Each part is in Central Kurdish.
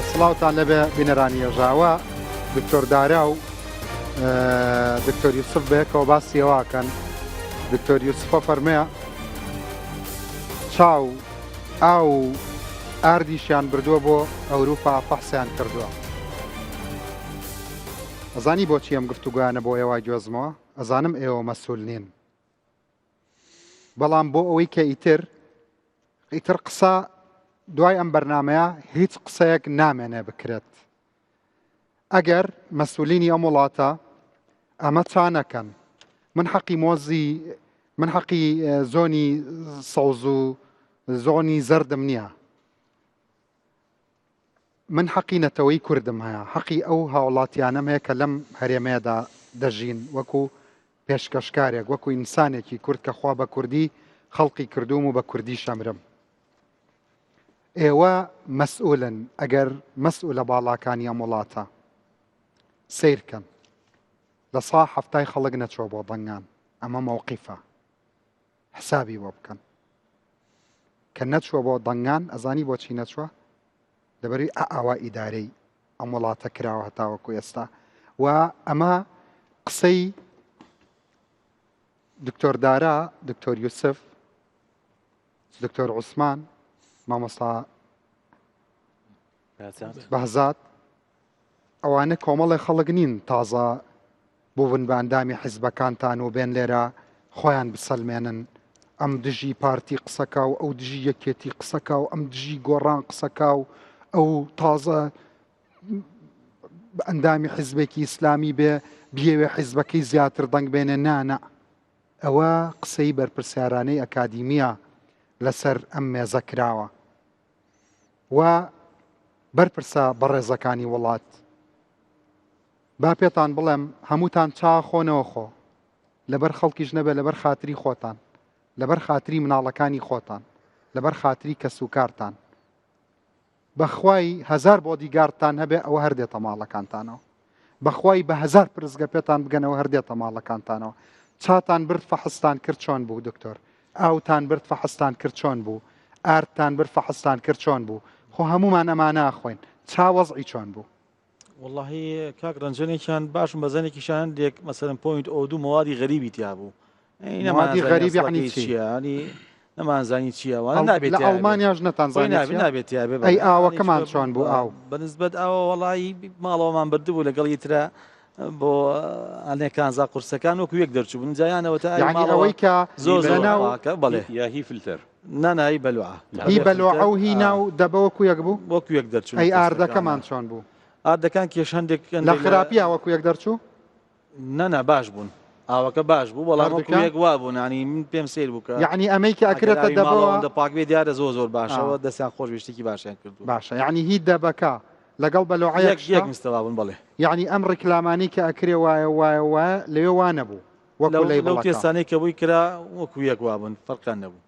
سڵاوتان لەبێ بینەرانی هێژاوە دکتۆر دارا و دکتۆر یوسف بەیەکەوە باسی ئەوەکەن دکتۆر یوسفە فەرمێ چاو ئاو و ئاردیشیان بردووە بۆ ئەوروپا فەحسیان کردووە ئەزانی بۆچی ئەم گفتوگۆیانە بۆ ئێوە گوێزمەوە ئەزانم ئێوە مەسول نین بەڵام بۆ ئەوەی کە ئیتر ئیتر قسە دوای ئەم بەرنمەیە هیچ قسەیەک نامێنێ بکرێت ئەگەر مەسولینی ئەم وڵاتە ئەمە چا نەکەن من حەقی مۆزی من حەقی زۆنی سەوز و زۆنی زەردم نییە من حەقی نەتەوەی کوردم هەیە حەقی ئەو هاوڵاتیانەم هەیە کە لەم هەرێمەیەدا دەژین وەکو پێشکەشکارێک وەکو ئینسانێکی کورد کە خوا بە کوردی خەڵقی کردووم و بە کوردی شەمرم ئێوە مەسئولن ئەگەر مەسئولە باڵاکانی ئەم وڵاتە سیرکەن لە سا هەفتای خەڵک نەچۆ بۆ دەنگان ئەمە مەوقیفە حسابی بۆ بکەن کە نەچووە بۆ دەنگان ئەزانی بۆچی نەچووە لەبەروی ئاوا ئیدارەی ئەم وڵاتە کراوە هەتاوەکو ئێستا و ئەمە قسەی دکتۆر دارا دکتۆر یوسف دکتۆر عوسمان مامۆستا بەهزاد ئەوانە کۆمەڵێ خەڵک نین تازە بووبن بە ئەندامی حیزبەکانتان و بێن لێرە خۆیان بسەلمێنن ئەم دژی پارتی قسەکا و ئەو دژی یەکێتی قسەکا و ئەم دژی گۆڕان قسەکا و ئەو تازە ئەندامی حیزبێکی ئیسلامی بێ بیەوێ حیزبەکەی زیاتر دەنگ بێنێ نانە ئەوە قسەی بەرپرسیارانەی ئەکادیمیە لەسەر ئەم مێزە کراوە و بەرپرسە بەڕێزەکانی وڵات با پێتان بڵێم هەمووتان چا خۆنەوە خۆ لەبەر خەڵکیش نەبێت لەبەر خاتری خۆتان لەبەر خاتری مناڵەکانی خۆتان لەبەر خاتری کەسوکارتان بەخوای هەزار بۆدیگاردتان هەبێ ئەوە هەر دێتە ماڵەکانتانەوە بەخوای بە هەزار پرسگە پێتان بگەنەوە هەر دێتە ماڵەکانتانەوە چاتان برد فەحستان کرد چۆن بوو دکتۆر ئاوتان برد فەحستان کرد چۆن بوو ئاردتان برد فەحستان کرد چۆن بوو خۆ هەمومان ئەمانە ئەخۆین چا وەزعی چۆن بوو وەڵاهی کاک ڕەنجەنێکیان باشم بەزەنێکیشان هەندێک مەسەرم پوینت ئۆ دوو مەوادی غەریبی تیا بوو موادی غەریب یعنی چی؟ ینی نەمانزانی چییە وانە نابێت لە ئەڵمانیاش نەتانزانی نابێت تیا بێ ئەی ئاوەکەمان چۆن بوو ئاو بەنسبەت ئاوە وەڵی ماڵەوەمان بردبوو لەگەڵ یترە بۆ ئەنێ کانزا قورسەکان وەکو یەک دەرچوو بوون جایانەوە تا یعنی ئەوەی کە زۆر زۆر بەڵێ یا هی فلتەر نا نا هی بەلوعە هی بەلوعە و هی ناو دەبە وەکو یەک بوو وەکو یەک دەرچوو ئەی ئاردەکەمان چۆن بوو ئاردەکان کێش هەندێک لە خراپیە وەکو یەک دەرچوو نا نا باش بوون ئاوەکە باش بوو بەڵام وەکو یەک وا بوون ینی من پێم سیر بوو کە یعنی ئەمەی کە ئەکرێتە دەبەوە پاک بێ دیارە زۆر زۆر باشەوە دەستیان خۆش بێ شتێکی باشیان کردو باشە یعنی هی دەبەکە لەگەڵ بەلوعە یەک یەک مستەوا بوون بەڵێ یعنی ئەم ڕیکلامانی کە ئەکرێ وایە وایە وایە لەوێ وا نەبوو وەکو لەو تێستانەی کە بووی کرا وەکو یەک وابوون فەرقیان نەبوو.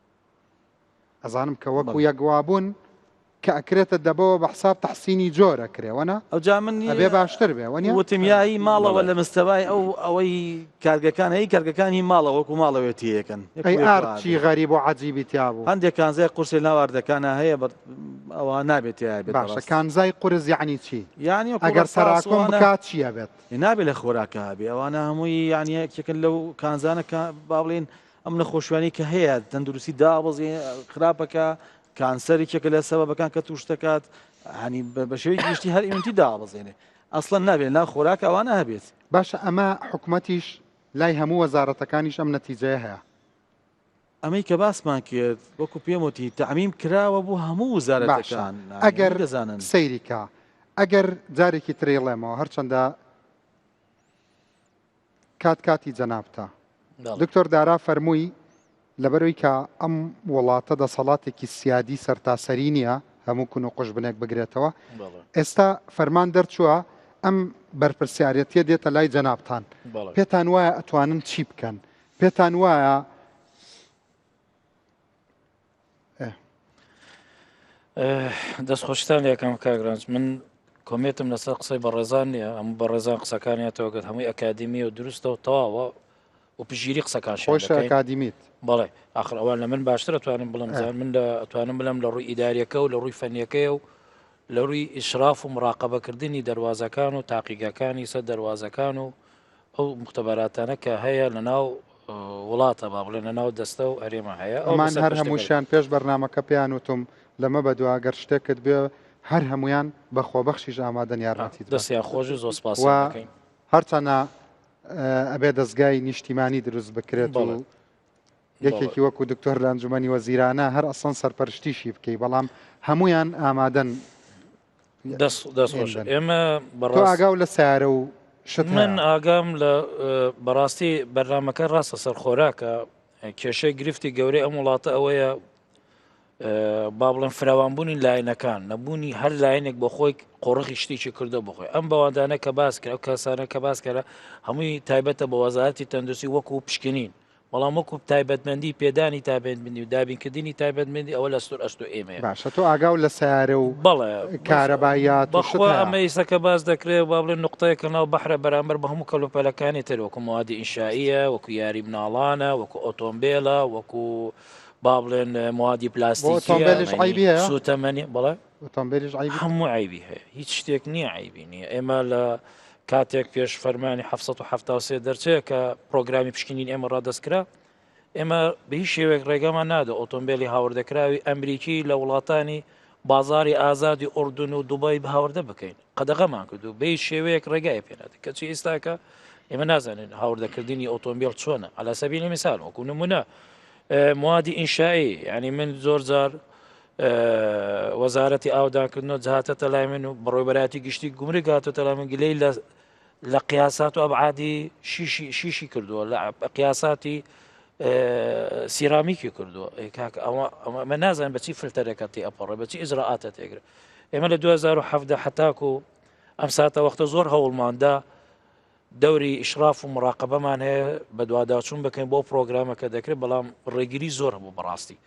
ئەزانم کە وەکو یەک وابوون کە ئەکرێتە دەبەوە بە حساب تەحسینی جۆر ئەکرێ وەنا؟ ئەوجا من ئەبێ باشتر بێ وەنیە؟ وتم یا هی ماڵەوە لە مستەوای ئەو ئەوەی کارگەکان هەی کارگەکان هی ماڵەوە وەکو ماڵەوە تێیەکەن ئەی ئارد چی غەریب و عەجیبی تیا بوو؟ هەندێک کانزای قورسێ ناو ئاردەکانە هەیە بە ئەوە نابێت تیا بێت باشە کانزای قورس یەعنی چی؟ یعنی وەکو ئەگەر ڕەساس تەراکۆم وانە بکات چی ئەبێت؟ نابێت لە خۆراکا هەبێ ئەوانە هەمووی یعنی یەکێکن لەو کانزانە کە با بڵێین ئەم نەخۆشیانەی کە هەیە تەندروستی دابەزێ خراپەکە کانسەر یەکێکە لە سەبەبەکان کە توش دەکات هەنی بە شێوەیەکی گشتی هەر immunity دابەزێنێ ئەسڵەن نابێت ناو خۆراک ئەوانە هەبێت. باشە ئەمە حکومەتیش لای هەموو وەزارەتەکانیش ئەم نەتیجەیە هەیە. ئەمەی کە باسمان کرد وەکو پێم وتی تەعمیم کراوە بۆ هەموو باشە وزارەتەکان یانی ئەگەر هەمووی دەزانن. سەیری کە ئەگەر جارێکی ترەیڵێمەوە هەرچەندە کات کاتی جەنابتە دکتۆر دارا فەرمووی لەبەرەوەی کە ئەم وڵاتە دەسەڵاتێکی سیادی سەرتاسەری نییە هەموو کون و قوژبنێک بگرێتەوە ئێستا فەرمان دەرچووە ئەم بەرپرسیارەتیە دێتە لای جەنابتان پێتان وایە ئەتوانن چی بکەن پێتان وایە دەست خۆشتان لەکەم کاگرانج من کۆمێتم لەسەر قسەی بەڕێزان نییە ئەم بەڕێزان قسەکانیاتەوەگەت هەمووی ئەکادمی و دروستە و تەواوە و پژیری قسەکان خۆش ئەکادیمیت بەڵێ آخر ئەوان لە من باشتر توانم بڵم زان من لە توانم بڵم لە ڕووی ئیداریەکە و لە ڕووی فەنیەکەی و لە ڕووی ئیشراف و مراقەبەکردنی دەروازەکان و تاقیگەکانی سەر دەروازەکان و ئەو مختبەراتانە کە هەیە لە ناو وڵاتە با بڵێن لە ناو دەستە و هەرێمە هەیە ئەمان هەر هەمووشیان پێش بەرنامەکە پێیان وتم لەمە بەدوا گەر شتێکت بێ هەر هەمویان بە خۆبەخشیش ئامادەن یارمەتیت دەستیان خۆش و زۆر سپاسیان دەکەین هەرچەنە ئەبێ دەستگای نیشتیمانی دروست بکرێت و یەکێکی وەکو دکتۆر لە ئەنجومەنی وەزیرانە هەر ئەسڵەن سەرپەرشتیشی بکەی بەڵام هەمویان ئامادەن دەست دەست خۆش ئێمە بەڕاست ئاگاو لە سیارە و شت من ئاگام لە بەڕاستی بەرنمەکە ڕاستە سەر خۆراکە کێشەی گرفتی گەورەی ئەم وڵاتە ئەوەیە با بڵێن فراوانبوونی لایەنەکان نەبوونی هەر لایەنێک بۆ خۆی قۆڕخی شتێکی کردو بخۆی ئەم بەواندانە کە باس کرا ئەو کەسانە کە باس کرا هەمووی تایبەتە بە وەزارەتی تەندروستی وەکو پشکنین بەڵام وەکو تایبەتمەندی پێدانی تابێنبندی و دابینکردنی تایبەتمەندی ئەوە لە ستۆر ئەستۆ ئێمەیە. باشە تۆ ئاگاو لە سەیارە و بەڵێ کارەباییات و شت بەخوا هەیە؟ ئەمە ئیستا کە باس دەکرێت با بڵێن نوقتەیەکە ناو بەحرە بەرامبەر بە هەموو کەلوپەلەکانی تر وەکو موادی ئینشائیە وەکو یاری مناڵانە وەکو ئۆتۆمبێلە وەکو با بڵێن موادی بۆ پلاستیکیە ئۆتۆمبێلیش عەیبی هەیە؟ سوتەمەنی بەڵێ ئۆتۆمبێلیش عەیبی هەموو عەیبی هەیە هیچ شتێک نییە عەیبی نییە ئێمە لە کاتێک پێش فەرمانی 773 دەرچێ کە پرۆگرامی پشکنین ئێمە ڕادەست کرا ئێمە بە هیچ شێوەیەک ڕێگەمان نادە ئۆتۆمبیلی هاوردەکراوی ئەمریکی لە وڵاتانی بازاری ئازادی ئوردن و دوبای هاوردە بکەین قەدەغەمان کردو بە هیچ شێوەیەک ڕێگای پێنادە کەچی ئێستاکە ئێمە نازانین هاوردەکردنی ئۆتۆمبیل چۆنە على سبیل مثال وەکو نمونە موادی ئینشایی یعنی من زۆر جار وەزارەتی ئاودانکردنەوە هاتەتە لای من و بەڕێوەبەرایەتی گشتی گومرگ هاتەتە لای من گلەی لە لە قیاسات و ئەبعادی شیشی شیشی کردووە لە قیاساتی سیرامیکی کردووە کاک ئەوە ئەمە نازانم بەچی فلتەرێکە تێ ئەپەڕێ بەچی ئیجرائاتە تێگرە ئێمە لە 2017 حتاکو ئەم ساتە وەختە زۆر هەوڵماندا دەوری ئیشراف و مراقبەمان هەیە بەدواداچوون بکەین بۆ پرۆگرامە کە دەکرێت بەڵام ڕێگری زۆر هەبوو بەڕاستی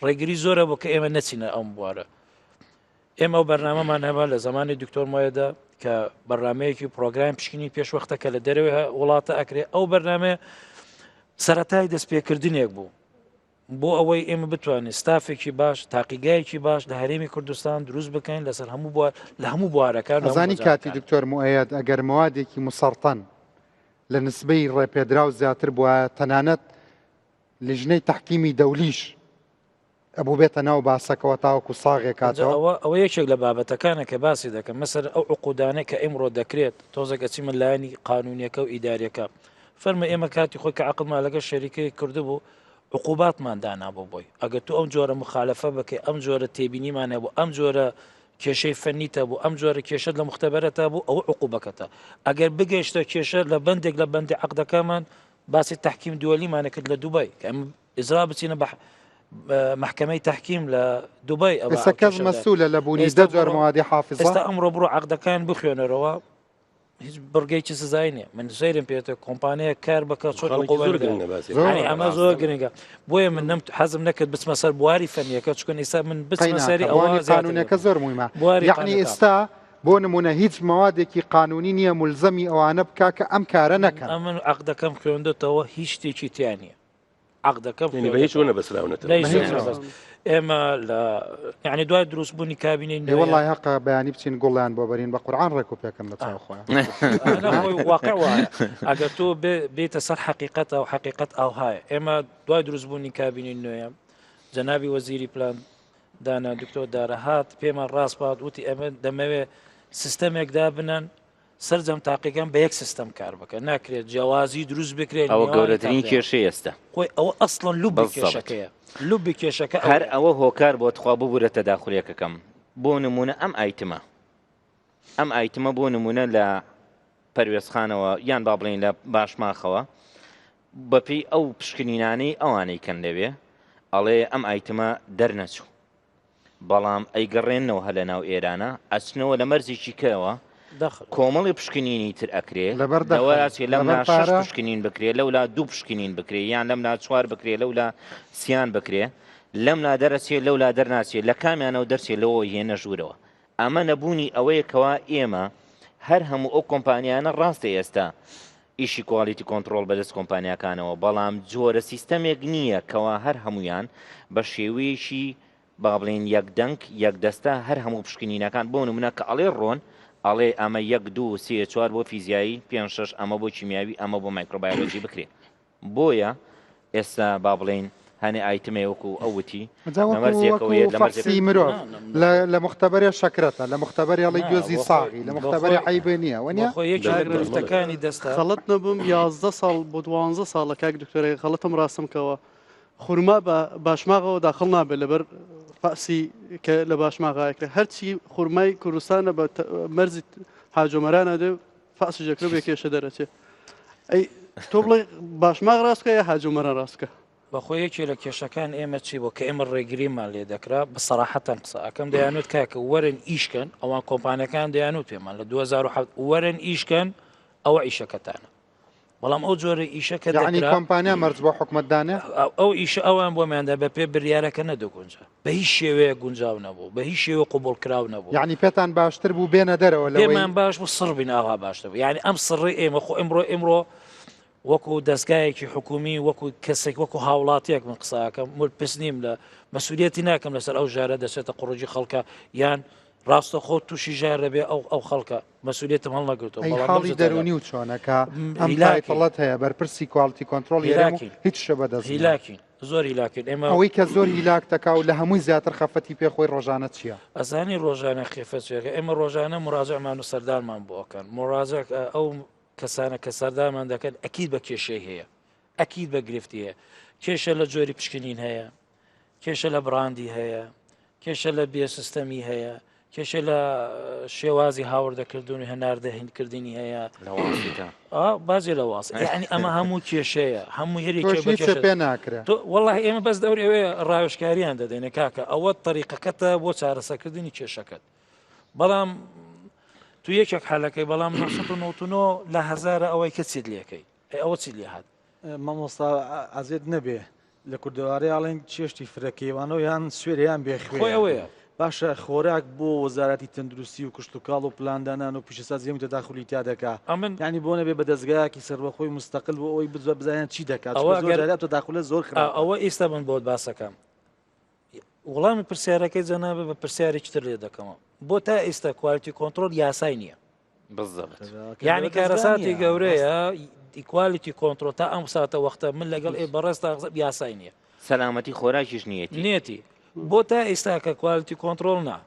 ڕێگری زۆرە بۆ کە ئێمە نەچینە ئەم بوارە ئێمە و بەرنامەمان هەبا لە زمانی دکتۆر مۆیەدا کە بەرنمەیەکی پرۆگرام پشکنی پێشوەختە کە لە دەرەوەی وڵاتە ئەکرێ ئەو بەرنمەیە سەتای دەستپێکردنێک بوو بۆ ئەوەی ئێمە بتوانین ستافێکی باش، تاقیگایەکی باش لە هەرێمی کوردستان دروست بکەین لەسەر هەموو بوار لە هەموو بوارەکان لە هەموو ئەزانی کاتی مەجالەکان. دکتۆر موئەیەد ئەگەر مەوادێکی مسەڕتەن لە نسبەی ڕێپێدراو زیاتر بوایە تەنانەت لیژنەی تەحکیمی دەولیش ئەبوو بێتە ناو باسەکەوە تاوەکو ساغێ ئینجا کاتەوە. ئەوە ئەوە یەکێک لە بابەتەکانە کە باسی دەکەم مەسەلەن ئەو عقودانەی کە ئیمڕۆ دەکرێت تۆزێک ئەچیمە لایەنی قانونیەکە و ئیداریەکە فەرموو ئێمە کاتی خۆی کە عەقدمان لەگەڵ شەریکەیەک کردبوو عقوباتمان دانابوو بۆی ئەگەر تۆ ئەم جۆرە مخالفە بکەی ئەم جۆرە تێبینیمان هەبوو ئەم جۆرە کێشەی فەنیتە بوو ئەم جۆرە کێشت لە مختبەرەتا بوو ئەوە عقوبەکەتە ئەگەر بگەیشتە کێشە لە بەندێک لە بەندی عقدەکەمان باسی تحکیم دووەلیمانە کرد لە دوبای کە ئەم ئیزرا بچینە بە محکمەی تحکیم لە دوبای ئێستا کەس مەسولە لە بوونی دە جۆر موادی حافظە ئێستا ئەمڕۆ بڕۆ عقدەکان بخوێنەرەوە هیچ بڕگەیەکی سزای نییە من سەیرم پێێتە کۆمپانیە کار بکە چۆن ئەمە زۆر گرنگە بۆیە من نم حەزم نەکرد بچمە سەر بواری فەنیەکە چکن ئێستا من بچمە سەری ئەوانی قانونەکە زۆر مویمە یعنی ئێستا بۆ نمونە هیچ موادێکی قانونی نییە ملزەمی ئەوانە بک کە ئەم کارە نەکەن ئەمن عقدەکەم خوێندێتەوە هیچ شتێکی تیانە عقدەکەم یعنی بە هیچ نەبەسراونەتەوە. ئێمە لە یعنی دوای دروستبوونی کابینەی نوێ وەڵای هەقە بەیانی بچین گوڵیان بۆ بەرین بە قورعان ڕێک و پێکن لە چاو خۆیان واقع وایە ئەگەر تۆ بێتە سەر حەقیقەتە و حەقیقەت ئاوهایە ئێمە دوای دروستبوونی کابینەی نوێ جەنابی وەزیری پلان دانا دکتۆر دارە هات پێمان ڕاستپات وتی ئەمە دەمەوێ سیستەمێک دابنەن سەرجەم تاقیگەکان بە یەک سیستەم کار بکەن ناکرێت جیاوازی دروست بکرێت ئەوە گەورەترین کێشەی ئێستا خۆی ئەوە ئەسڵەن لوبی کێشەکەیە لوبی کێشەکە هەر ئەوە هۆکار بۆ تخوا ببورە تەداخولێکەکەم بۆ نمونە ئەم item ە ئەم item ە بۆ نمونە لە پەروێزخانەوە یان با بڵین لە باشماخەوە بەپێی ئەو پشکنینانەی ئەوانەی کەن لەوێ ئەڵێ ئەم item ە دەرنەچوو بەڵام ئەیگەڕێننەوە هەر لەناو ئێرانە ئەچنەوە لە مەرزێکی کەوە کۆمەڵی پشکنینی تر ئەکرێ لەبەر لەوە ئەچێ لەم لا شەش پشکنین بکرێ لەولا دوو پشکنین بکرێ یان لەم لا چوار بکرێ لەولا سیان بکرێ لەم لا دەرەچێ لەولا دەرناچێ لە کامیانەوە دەرچێ لەوە هێنە ژوورەوە ئەمە نەبوونی ئەوەیە کەوا ئێمە هەر هەموو ئەو کۆمپانیانە ڕاستە ئێستا ئیشی quality control بەدەست کۆمپانیاکانەوە بەڵام جۆرە سیستەمێک نییە کەوا هەر هەمویان بە شێوەیەکی. با بڵێین یەک دەنگ یەک دەستە هەر هەموو پشکنینەکان بۆ نمونە کە ئەڵێ ڕۆن ئەڵێ ئەمە یەک دوو سێ چوار بۆ فیزیایی پێنج شەش ئەمە بۆ کیمیاوی ئەمە بۆ مایکرۆبایۆلۆجی بکرێ بۆیە ئێستا با بڵێین هەنێ ئایتمێ وەکو ئەو وتی جا لە وەکو مەرجێکەوە وەکو یەت لە مەرجێک فەحسی مرۆڤ لە لە مختبەرێ شەکرەتە لە مختبەرێ ئەڵێ نا، گوێزی بۆ خۆی- ساغی لە بۆ مختبەرێ خۆی- عەیبێ نییە بۆ وەنیە خۆی یەکێ لە بەڵێ، بەڵێ. گرفتەکانی دەستە خەڵەت نەبم 11 ساڵ بۆ 12 ساڵە کاک دکتۆرە خەڵەتم ڕاستم کەوە خورما بە باشماغەوە داخڵ نابێت لەبەر فەعسی کە لە باشماغا ئەکرێت هەرچی خورمای کوردستانە بە مەرزی حاجۆمەرانە دێ فەعسی ژەکرە بێ کێشە دەرەچێ ئەی تۆ بڵێ باشماغ ڕاستکە یا حاجۆمەران ڕاستکە بەخۆی یەکێ لە کێشەکان ئێمە چی بۆ کە ئێمە ڕێگریمان لێ دەکرا بە سەراحەتەن قسە ئەەکەم دەیانوت کاکە وەرن ئیشکەن ئەوان کۆمپانیەکان دەیانوت پێمان لە 2007 وەرن ئیشکەن ئەوە ئیشەکەتانە بەڵام ئەو جۆرە ئیشە کە یعنی دەکرا کۆمپانیا مەرج بۆ حکومەت دانێ؟ ئەو ئیشە ئەوان بۆماندا بە پێ بریارەکە نەدەگونجا بە هیچ شێوەیە گونجاو نەبوو بە هیچ شێوە قوبڵ کراو نەبوو یعنی پێتان باشتر بوو بێنە دەرەوە لەوەی پێمان باش بوو سڕ بین ئاوا باشتر بوو یعنی ئەم سڕی ئێمە خۆ ئمڕۆ ئمڕۆ وەکو دەستگایەکی حکومی وەکو کەسێک وەکو هاوڵاتیەک من قساکەم مول پس نیم لە مەسوولەتی ناکەم لەسەر ئەو ژارە دەچێتە قوڕگی خەڵکە یان ڕاستەخۆ تووشی ژار دەبێ ئەو ئەو خەڵکە مەسولیەتم هەڵنەگرتووە ئەی بەڵام حاڵی لەم دەروونی و چۆنە کە ئەم هیلاکین. title ەت هەیە بەرپرسی quality control ی هەرێم و هیلاکین. هیچ شتێ بەدەست نییە. هیلاکین زۆر هیلاکین ئێمە ئەوەی کە زۆر هیلاک دەکا و لە هەمووی زیاتر خەفەتی پێ خۆی ڕۆژانە چییە؟ ئەزانی ڕۆژانە خێفە چێکە ئێمە ڕۆژانە مراجعمان و سەردانمان بۆ ئەکەن مراجع ئەو کەسانە کە سەردانمان دەکەن ئەکید بە کێشەی هەیە ئەکید بە گرفتی هەیە کێشە لە جۆری پشکنین هەیە کێشە لە بڕاندی هەیە، کێشە لە بێ سیستەمی هەیە، کێشە لە شێوازی هاوردەکردن و هەناردە هندکردنی هەیە بازێ لە واز یعنی ئەمە هەموو کێشەیە هەموو هەری پێ ناکرێت والله ئێمە بەس دەور ئەوێ ڕاوێژکاریان دەدەینە کاکە ئەوە تەریقەکەتە بۆ چارەسەکردنی کێشەکەت بەڵام تو یەکێک حالەکەی بەڵام 999 لە هەزارە ئەوەی کە چیت لەکەی ئەوە چی لێ هات مامۆستا ئازێت نەبێ لە کوردەواری ئاڵێن چێشتی فرەکەیوانەوە یان سوێرە یان بێخوێ خۆی ئەوەیە. باشە خۆراک بۆ وەزارەتی تەندروستی و کشتوکاڵ و پلاندانان و پیشەسازی هەموو تەداخولی تیا دەکا ئەمن یانی بۆ نەبێ بە دەزگایەکی سەربەخۆی مستەقل بۆ ئەوەی بزوە بزانن چی دەکات ئەوە چونکە زۆر ئەگەر جارێ ئەو تەداخولە زۆر خراپە. ئەوە ئیستا من بۆت باسەکەم وڵامی پرسیارەکەی جەنابت بە پرسیارێکی تر لێ دەکەمەوە بۆ تا ئێستا quality control یاسای نییە بالضبط یعنی کارەساتی گەورەیە quality control تا ئەم ساتە وەختە من لەگەڵ ئێ بەڕێزتا یاسای نییە سەلامەتی خۆراکیش نیەتی نیەتی بۆ تا ئێستا کە quality control نا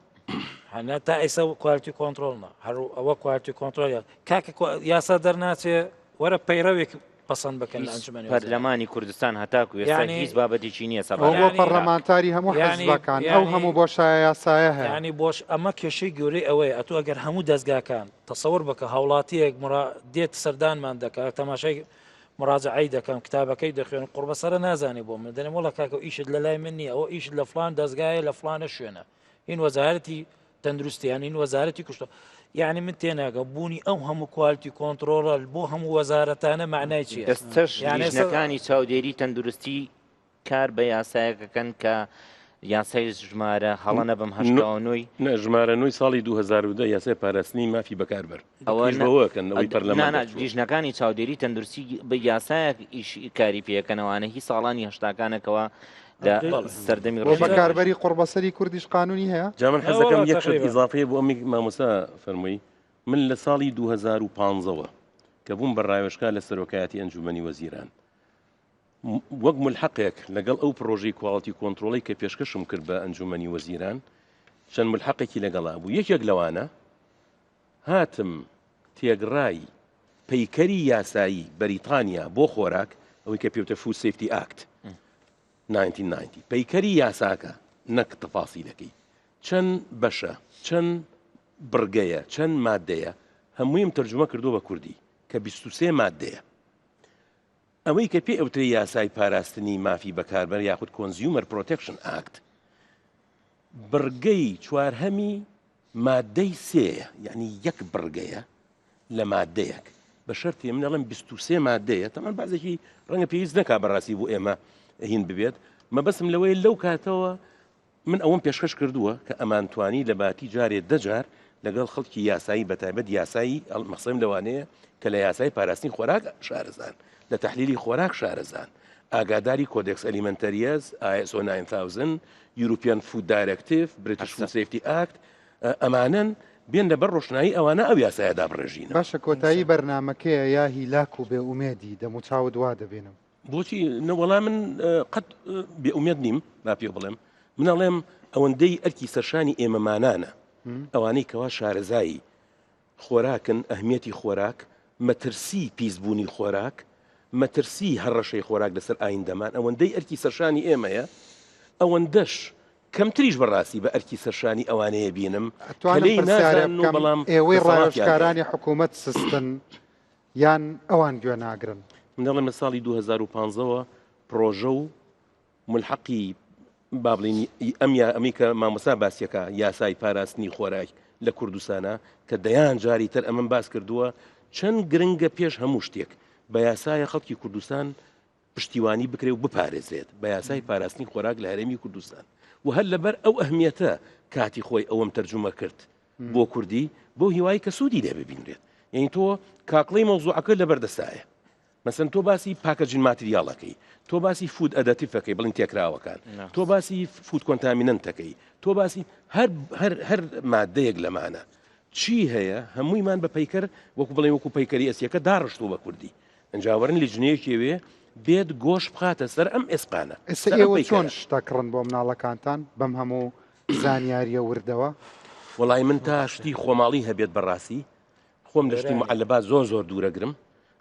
هەنا تا ئێستا quality control نا هەر ئەوە quality control کاکە یاسا دەرناچێ وەرە پەیڕەوێک پەسەند بکەن لە ئەنجومەنی وەزارەت. پەرلەمانی کوردستان هەتاکو ئێستا یانی هیچ بابەتێکی نییە ئەوە سەبارەت بۆ بە عێراق. پەرلەمانتاری هەموو یانی حزبەکان ئەو یانی هەموو بۆشایە یاسایە هەیە. یانی بۆش ئەمە کێشەی گەورەی ئەوەیە ئەتوو ئەگەر هەموو دەزگاکان تەسەور بکە هاوڵاتیەک مڕا دێت سەردانمان دەکات تەماشای مڕاجعەی دەکەم کتابەکەی دەخوێنم قوڕبەسەرە نازانێ بۆ من دەنێم وەڵا کاکە ئیشت لە لای من نییە ئەوە ئیشت لە فڵان دەزگایە لە فڵانە شوێنە هین وەزارەتی تەندروستی یان هین وەزارەتی کوشتە یعنی من تێناگەم بوونی ئەو هەموو quality control ە بۆ هەموو وەزارەتانە معنای چییە؟ ئێستەش یعنی ئێستا لیژنەکانی چاودێری تەندروستی کار بە یاسایەکەکەن کە یاسای ژمارە هەڵە نەبم 89 نە ژمارە نۆی ساڵی 2010 یاسای پاراستنی مافی بەکاربەر ئەوە ئیش بەوەکەن ئەوەی پەرلەمان نانا دەرچووە. لیژنەکانی چاودێری تەندروستی بە یاسایەک ئیش کاری پێکەنەوانە هی ساڵانی هەشتاکانەکەوە لە سەردەمی بۆ ڕژێمی بەکاربەری قوڕبەسەری کوردیش قانونی هەیە؟ جا من حەز لا دەکەم والله یەک شت تقریبا. ئیزافەیە بۆ ئەمی مامۆستا فەرمووی من لە ساڵی 2015 وە کە بووم بە ڕاوێژکار لە سەرۆکایەتی ئەنجومەنی وەزیران وەک ملحەقێک لەگەڵ ئەو پڕۆژەی quality control ەی کە پێشکەشم کرد بە ئەنجومەنی وەزیران چەند ملحەقێکی لەگەڵا بوو یەکێک لەوانە هاتم تێگڕای پەیکەری یاسایی بەریتانیا بۆ خۆراک ئەوەی کە پێوتە Food Safety Act 1990 پەیکەری یاساکە نەک تەفاسیلەکەی چەند بەشە چەند بڕگەیە چەند مادەیە هەموویم تەرجومە کردووە بە کوردی کە 23 مادەیە ئەوەی کە پێ ئەوترێ یاسای پاراستنی مافی بەکاربەر یاخود Consumer Protection Act بڕگەی چوارهەمی مادەی سێیە یعنی یەک بڕگەیە لە مادەیەک بە شەرتێ من ئەڵێم 23 مادەیە تەمان بازێکی ڕەنگە پێویست نەکا بەڕاستی بۆ ئێمە هین ببێت مەبەستم لەوەیە لەو کاتەوە من ئەوەم پێشکەش کردووە کە ئەمانتوانی لە باتی جارێ دە جار لەگەڵ خەڵکی یاسایی بەتایبەت یاسایی مەخسەم لەوانەیە کە لە یاسای پاراستنی خۆراک شارەزان لە تەحلیلی خۆراک شارەزان. ئاگاداری Codex Alimentarius، ISO 9000، European Food Directive، British Food Safety Act، ئەمانەن، بێن لەبەر ڕۆشنایی ئەوانە ئەو یاسایە دابڕێژینەوە. باشە کۆتایی بەرنامەکەیە یا هیلاک و بێ ئومێدی دەموچاوت وا دەبینم. بۆچی نەوەڵا من قەت بێ ئومێد نیم با پێ بڵێم من ئەڵێم ئەوەندەی ئەرکی سەرشانی ئێمەمانانە ئەوانەی کەوا شارەزایی خۆراکن، ئەهمیەتی خۆراک، مەترسیی پیسبوونی خۆراک، مەترسیی هەڕەشەی خۆراک لەسەر ئایندەمان ئەوەندەی ئەرکی سەرشانی ئێمەیە، ئەوەندەش کەمتریش بەڕاستی بە ئەرکی سەرشانی ئەوانەیە بینم کە ئەتوانم لێی پرسیارێ نازانن و بکەم، بەڵام ئێوەی دەسەڵاتیان هەیە. ڕاوێژکارانی حکوومەت سستن یان ئەوان گوێ ناگرن؟ من دەڵێم لە ساڵی 2015 وە پڕۆژە و مولحەقی با بڵێین ئەم یا ئەمەی کە مامۆستا باسیەکە یاسای پاراستنی خۆراک لە کوردستانە کە دەیان جاری تر ئەمەم باس کردووە چەند گرنگە پێش هەموو شتێک بە یاسایە خەڵکی کوردستان پشتیوانی بکرێ و بپارێزرێت بە یاسای پاراستنی خۆراک لە هەرێمی کوردستان و هەر لەبەر ئەو ئەهمیەتە کاتی خۆی ئەوەم تەرجومە کرد بۆ کوردی بۆ هیوای کە سوودی لێ ببینرێت یعنی تۆ کاکڵی مەوزوعەکە لەبەردەستایە مەسەن تۆ باسی packaging material ەکەی تۆ باسی food additive ەکەی بڵین تێکراوەکان تۆ باسی food contaminant ەکەی تۆ باسی هەر هەر هەر مادەیەک لەمانە چی هەیە هەموویمان بە پەیکەر وەکو بڵێ وەکو پەیکەری ئەسیەکە داڕشتوو بە کوردی ئەنجاوەرن لیجنەیەکێوێ بێت گۆش بخاتە سەر ئەم ئێسقانە ئێستا ئێوە چۆن شتەکڕن بۆ مناڵەکانتان بەم هەموو زانیاریە وردەوە؟ وەڵی من تا شتی خۆماڵی هەبێت بەڕاستی خۆم لە شتی معەلەبات زۆر زۆر دوورەگرم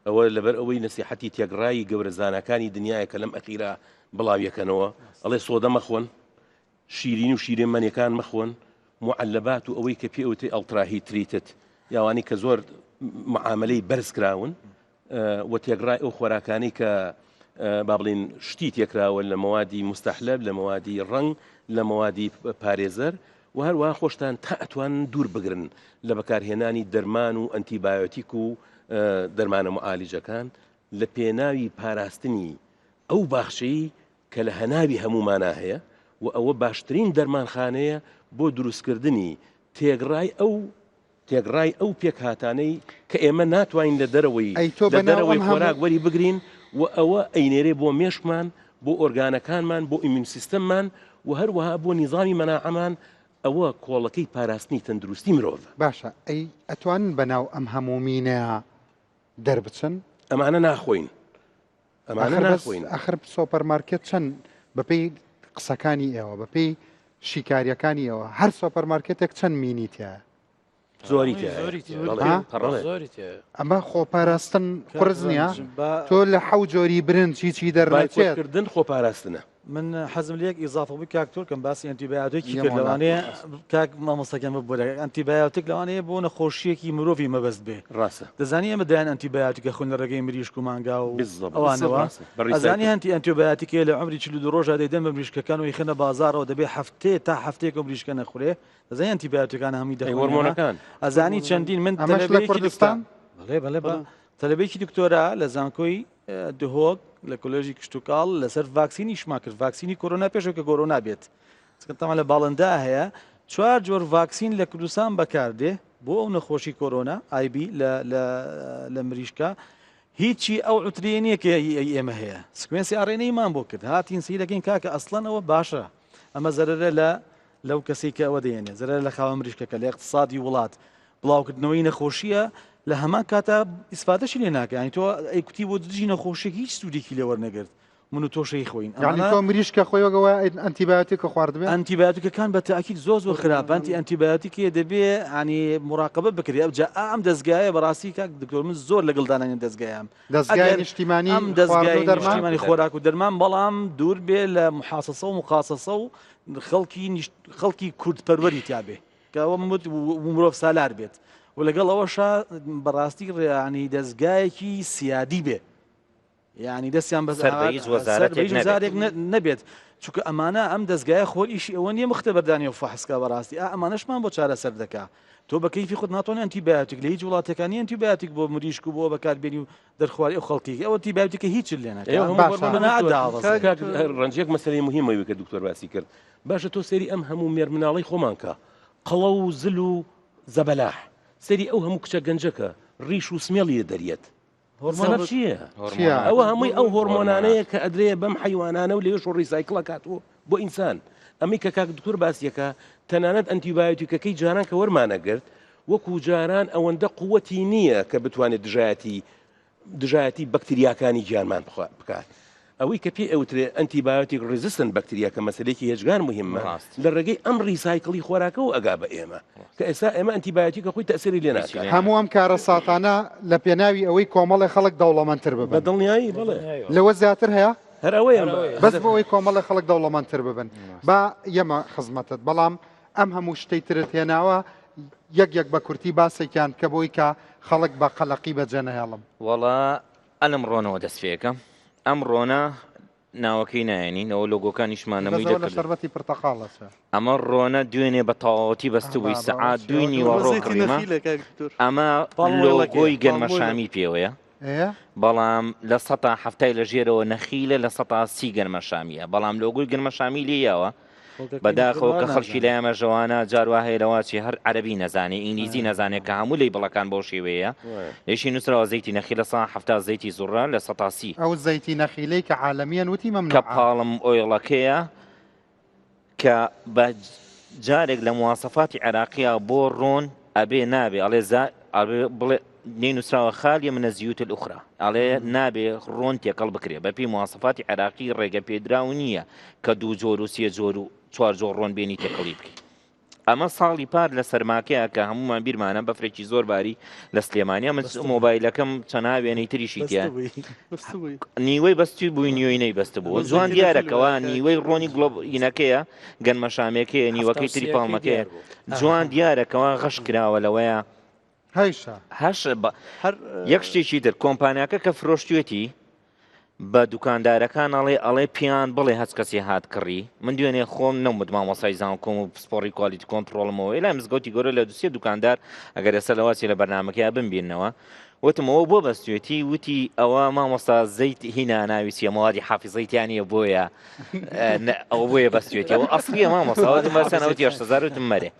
ئەوە لەبەر ئەوەی نەسیحەتی تێگڕایی گەورە زاناکانی دنیاە کە لەم ئەخیرا بڵاویەکەنەوە ئەڵێ سۆدە مەخۆن شیرین و شیرێمەنیەکان مەخۆن معەلەبات و ئەوەی کە پێوتری ultra heat treated یاوانی کە زۆر معاملەی بەرز کراون و تێکڕای ئەو خۆراکانەی کە با بڵین شتی تێکراوە لە مەوادی مستەحلەب لە مەوادی ڕەنگ لە مەوادی پارێزەر و هەروەها خۆشتان تا ئەتوان دوور بگرن لە بەکارهێنانی دەرمان و ئەنتیبایۆتیک و دەرمانە معالیجەکان لە پێناوی پاراستنی ئەو باخچەی کە لە هەناوی هەمومانە هەیە و ئەوە باشترین دەرمانخانەیە بۆ دروستکردنی تێگڕای ئەو تێکڕای ئەو پێکهاتانەی کە ئێمە ناتوانین لە دەرەوەی ئەی تۆ لە بەناو دەرەوەی ئەم خۆراک هەموو وەری بگرین و ئەوە ئەینێرێ بۆ مێشکمان، بۆ ئۆرگانەکانمان، بۆ immune system مان و هەروەها بۆ نیزامی مەناعەمان، ئەوە کۆڵەکەی پاراستنی تەندروستی مرۆڤە. باشە ئەی ئەتوانن بەناو ئەم هەموو مینەیا دەربچن؟ ئەمانە ناخۆین. ئەمانە ئاخر بەس ناخۆین. ئاخر سۆپەر مارکێت چەند بەپێی قسەکانی ئێوە بەپێی شیکاریەکانی ئێوە هەر سۆپەر مارکێتێک چەند مینی تیایە؟ زۆری تیایە. زۆری تیایە. بەڵێ، ها؟ بەڵێ. زۆری تیایە. ئەمە خۆپاراستن کاک قورس نییە؟ ڕەنج، با تۆ لە حەو جۆری برنج هیچی دەرنەچێت. بایکۆتکردن خۆپاراستنە. من حەزم لە یەک ئیزافە بوو کاک تورکم باسی ئەنتیبایۆتیکی کرد یەمۆلا. لەوانەیە کاک مامۆستاگیان ببورە ئەنتیبایۆتیک لەوانەیە بۆ نەخۆشیەکی مرۆڤی مەبەست بێ ڕاستە. دەزانی ئێمە دەیان ئەنتیبایۆتیکە خوێن لە ڕێگەی مریشک و مانگا و بالضبط. ئەوانەوە ڕاستە. بە ئەزانی ڕیسایکل. هەنتی ئەنتیبایۆتیکێ لە عومری 42 ڕۆژا دەیدەن بە مریشکەکان و ئەیخەنە بازاڕەوە دەبێ هەفتەیە تا هەفتەیەک ئەو مریشکە نەخورێ دەزانی ئەنتیبایۆتیکانە هەمووی ئەی دەخۆن ئێمە هۆرمۆنەکان. ئەزانی چەندین من ئەمەش لە تەلەبەیەکی دکتۆر کوردستان؟ بەڵێ بەڵێ بە تەلەبەیەکی دکتۆرا لە زانکۆی دهۆک لە کۆلێژی کشتوکاڵ لەسەر ڤاکسین ئیشمان کرد ڤاکسینی کۆرۆنا پێشەوە کە کۆرۆنا بێت چونکە تەمان لە باڵندا هەیە چوار جۆر ڤاکسین لە کوردستان بەکاردێ بۆ ئەو نەخۆشی کۆرۆنا ئایبی لە مریشکە هیچی ئەو عتریە نییە کە ئێمە هەیە sequence ی RNA مان بۆ کرد هاتین سیرەکەین کاکە ئەسڵەن ئەوە باشە ئەمە زەرەرە لە لەو کەسەی کە ئەوە دەیەنێ زەرەرە لە خاوەن مریشکەکە لە اقتصادی وڵات بڵاوکردنەوەی نەخۆشیە لە هەمان کاتا ئیسفادەشی لێ ناکە ینی تۆ ئەی کوتی بۆ دژی نەخۆشیێک هیچ سوودێکی لێ وەرنەگرت من و تۆشەی خۆین یعنی تۆ مریشکە خۆی وەگەوە ئەنتیبایۆتیکە خواردبێ ئەنتیبایۆتیکەکان بە تاکید زۆر زۆر خراپ ئەنتی ئەنتیبایۆتیکێ دەبێ ینی مراقبە بکرێ ئەو جا ئەم دەستگایە بەڕاستی کاک دکتۆر من زۆر لەگەڵ دانانی دەستگایام دەستگای نیشتیمانی ئەم دەستگای نیشتیمانی خۆراک و دەرمان بەڵام دوور بێ لە محاسەسە و مقاسەسە و خەڵکی خەڵکی کوردپەروەری تیابێ کە ئەوە مرۆڤ سالار بێت و لەگەڵ ئەوەشا بەڕاستی ڕێیانی دەستگایەکی سیادی بێ یعنی دەستیان بە سەر بە هیچ وەزارەتێک وەزارێک نەبێت چونکە ئەمانە ئەم دەستگایە خۆر ئیشی ئەوە نییە مختە بەردانی و فەحسکە بەڕاستی ئا ئەمانەشمان بۆ چارەسەر دەکا تۆ بە کەیفی خۆت ناتوانانی ئەنتیبایۆتیک لە هیچ وڵاتەکانی ئەنتیبایۆتیک بۆ مریشک و بۆ بەکاربێنی و دەرخواری ئەو خەڵکی ئەوە ئەنتیبایۆتیکە هیچ لێ ناکات ڕەنجێک مەسەلەی مهمەوی کە دکتۆر باسی کرد باشە تۆ سەیری ئەم هەموو مێرمناڵەی خۆمان کە قەڵەو و زل و زەبەلاح سەیری ئەو هەموو کچە گەنجە کە ڕیش و سمێڵی لێ دەریەت. هۆرمۆنە چییە؟ ئەوە هەمووی ئەو هۆرمۆنانەیە کە ئەدرێ بەم حیوانانە و لێش و recycle ەکات و بۆ ئینسان ئەمەی کە کاک دکتۆر باسیەکە تەنانەت ئەنتیبایۆتیکەکەی جاران کە وەرمانەگرت وەکو جاران ئەوەندە قوتی نییە کە بتوانێت دژایەتی دژایەتی بەکتریاکانی گیانمان بکات. ئەوەی کە پێی ئەوترێ antibiotic resistant بەکتریا کە مەسەلەیەکی هێجگار مهمە لە ڕێگەی ئەم recycle ی خۆراکەوە ئەگا بە ئێمە کە ئێستا ئێمە ئەنتیبایۆتیکە خۆی تەسری لێ ناکات. هەموو ئەم کارەساتانە لە پێناوی ئەوەی کۆمەڵێ خەڵک دەوڵەمەندتر ببن. بە دڵنیایی بەڵێ. لەوە زیاتر هەیە؟ هەر ئەوەیە بەس بۆ ئەوەی کۆمەڵێ خەڵک دەوڵەمەندتر ببن. با یەمە خزمەتت بەڵام ئەم هەموو شتەی ترت هێناوە یەک یەک بە کورتی باسێکیان بکە بۆی کە خەڵک بە قەلەقی بەجێ نەهێڵم. وەڵا ئەلم ڕۆنەوە دەست پێکەم ئەم ڕۆنە ناوەکەی نایەنین ئەوە لۆگۆکانیشمان نەمووی بەس ئەوە لە شەربەتی پرتەقاڵ ئەچێ. ئەمە ڕۆنە دوێنێ بە تەواوەتی بەستبووی سەعات دووی نیوەڕۆ کڕیمە ئەمە لۆگۆی گەنمەشامی پێوەیە بەڵام لە سەتا حەفتای لە ژێرەوە نەخیلە لە سەتا سی گەنمەشامیە بەڵام لۆگۆی گەنمەشامی لێ یاوە بەداخەوە کە خەڵکی لای ئەمە ژەوانە جار وا هەیە لەواچی هەر عەرەبی نەزانێ ئینگلیزی نەزانێ کە هەموو label ەکان بەو شێوەیە لێشی نووسراوە زەیتی نەخیل لە سا حەفتا زەیتی زوڕە لە سەتا سی ئەو زەیتی نەخیلەی کە عالەمیان وتی کە مەمنوعە. palm oil ەکەیە کە بە جارێک لە مواسەفاتی عێراقیە بۆ ڕۆن ئەبێ نابێ ئەڵێ زا ئەبێ بڵێ نێ نووسراوە خالیە منە زیوت الأخرى ئەڵێ نابێ ڕۆن تێکەڵ بکرێ بەپی مواسەفاتی عێراقی ڕێگە پێدراو نییە کە دوو جۆر و سێ جۆر و چوار جۆر ڕۆن بێنی تێکەڵی بکەی ئەمە ساڵی پار لە سەرماکەیە کە هەمومان بیرمانە بەفرێکی زۆر باری لە سلێمانیا من مۆبایلەکەم چەنا وێنەی تریشی تیا نیوەی بەستی بووی نیوەی نەی بەست بوو جوان دیارەکەەوە نیوەی ڕۆنی گڵۆب ینەکەیە گەنمەشامێکەیە نیوەکەی تری پاڵمەکەیە جوان دیارەکەەوە غەش کراوە لەوەیە هەیشە هەش یەک شتێکی تر کۆمپانیاکە کە فرۆشتوێتی بە دوکاندارەکان ئەڵێ ئەڵێ پێیان بڵێ هەچ کەسێ هات کڕی من دوێنێ خۆم نەموت مامۆسای زانکۆم و پسپۆڕی quality control مەوە لای مزگەوتی گەورە لە دوسێ دوکاندار ئەگەر ئێستا لەواچێ لە بەرنامەکەیا بمبیننەوە وتم ئەوە بۆ بەستێتی وتی ئەوە مامۆستا زەیت هینا ناوی چیە مەوادی حافزەی تیا نییە بۆیە ئەوە بۆیە بەستێتی ئەوە ئەسڵیە مامۆستا وتم بەسەن ئەوتی 8000 وتم مەرێ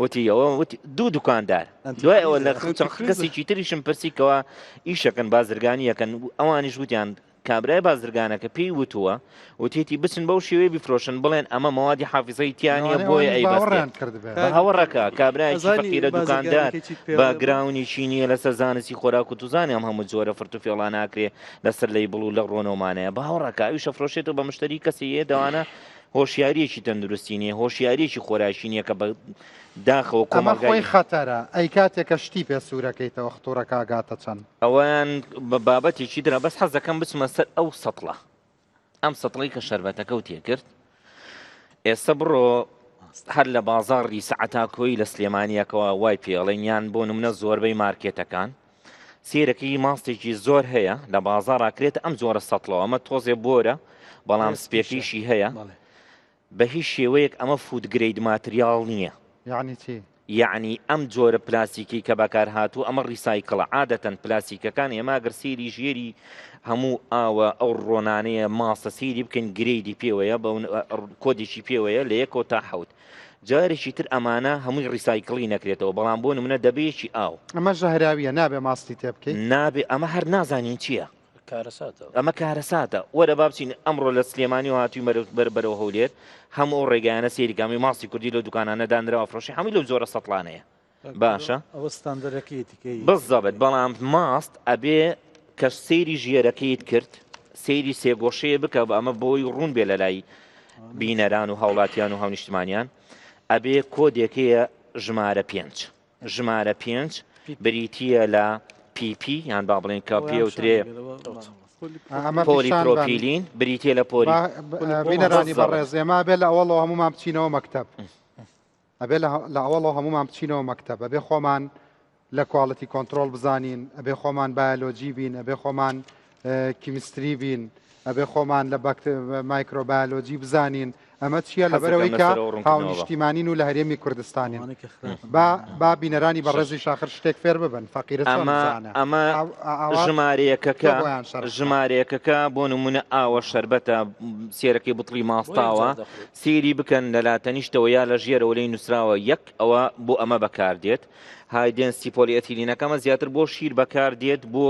وتی ئەوە وتی دوو دوکاندار دوای ئەوە لە چەند کەسێکی تریشم پرسی کەوا ئیشەکەن بازرگانیەکەن ئەوانیش وتیان کابرای بازرگانەکە پێی وتووە وتێتی بچن بەو شێوەیە بیفرۆشن بڵێن ئەمە مەوادی حافزەی تیانە بۆیە ئەی باوەڕەکە کابرایەکی فەقیرە دوکاندار بە گراونیشی نییە لەسەر زانستی خۆراک و توزانانی ئەم هەموو جۆرە فرت و فێڵا ناکرێ لەسەر label و لە ڕۆنەوەمانەیە باوەڕەکە ئەویشە فرۆشێتەوە بە مشتری کەسی یە دەوانە هۆشیاریەکی تەندروستی نییە هۆشیاریەکی خۆراکی نییە کە بە داخەوە ئەمە خۆی خەتەرە ئەی کاتێک کە شتی پێ سوورەکەیتەوە خطورەکە ئەگاتە چەند؟ ئەوەیان بە بابەتێکی درا بەس حەز دەکەم بچمە سەر ئەو سەتڵە ئەم سەتڵی کە شەربەتەکە و تێکرد ئێستا بڕۆ هەر لە بازاڕی سەعاتاکۆی لە سلێمانیەکەوە وای پێڵێن یان بۆ نمونە زۆربەی مارکێتەکان سیرەکەی ماستێکی زۆر هەیە لە بازاڕ ئاکرێتە ئەم جۆرە سەتڵەوە ئەمە تۆزێ بۆرە بەڵام سپێکیشی هەیە بە هیچ شێوەیەک ئەمە food grade material نییە. یەعنی چی؟ یەعنی ئەم جۆرە پلاستیکەی کە بەکار هاتووە ئەمە recycle ە عادەتەن پلاستیکەکان ئێمە گەر سەیری ژێری هەموو ئاوە ئەو ڕۆنانەیە ماستە سەیری بکەین grade ی پێوەیە بە کۆدێکی پێوەیە لە یەکەوە تا حەوت جارێکی تر ئەمانە هەمووی recycle ی نەکرێتەوە بەڵام بۆ نمونە دەبەیەکی ئاو ئەمە ژەهراویە نابێ ماستی تێ بکەیت نابێ ئەمە هەر نازانین چییە کارەساتە. ئەمە کارەساتە وەرە با بچین ئەمڕۆ لە سلێمانی و هاتووی مەرە بەر بەرەو هەولێر هەموو ئەو ڕێگایانە سەیری کە هەمووی ماستی کوردی لەو دوکانانە دانراوە فرۆشی هەمووی لەو جۆرە سەتڵانەیە باشە ئەوە ستاندەرەکەیەتی کەی بالضبط بەڵام ماست ئەبێ کە سەیری ژێرەکەیت کرد سەیری سێگۆشەیە بکە بە ئەمە بۆی ڕوون بێ لە لای بینەران و هاوڵاتیان و هاونیشتمانیان ئەبێ کۆدێکەیە ژمارە پێنج ژمارە پێنج بریتییە لە PP یان با بڵێن کە پێوترێ پۆلی پرۆپیلین بریتییە لە پۆلی بینەرانی بەڕێز ئێمە بێ لە ئەوەڵەوە هەمومان بچینەوە مەکتەب ئەبێ لە ئەوەڵەوە هەمومان بچینەوە مەکتەب ئەبێ خۆمان لە quality control بزانین ئەبێ خۆمان بایۆلۆجی بین ئەبێ خۆمان chemistry بین ئەبێ خۆمان لە مایکرۆبایۆلۆجی بزانین. ئەمە چییە لەبەرەوەی کە هاونیشتیمانین و لە هەرێمی کوردستانین با با بینەرانی بەڕێزی شاخر شتێک فێر ببن فەقیرە ئەمە ئەمە ژمارەیەکەکە ژمارەیەکەکە بۆ نمونە ئاوە شەربەتە سێرەکەی بتڵی ماستاوە سێری بکەن لە لاتەنیشتەوە یا لە ژێرەوە لی نووسراوە یەک ئەوە بۆ ئەمە بەکاردێت high density polyethylene ەکەمە زیاتر بۆ شیر بەکاردێت بۆ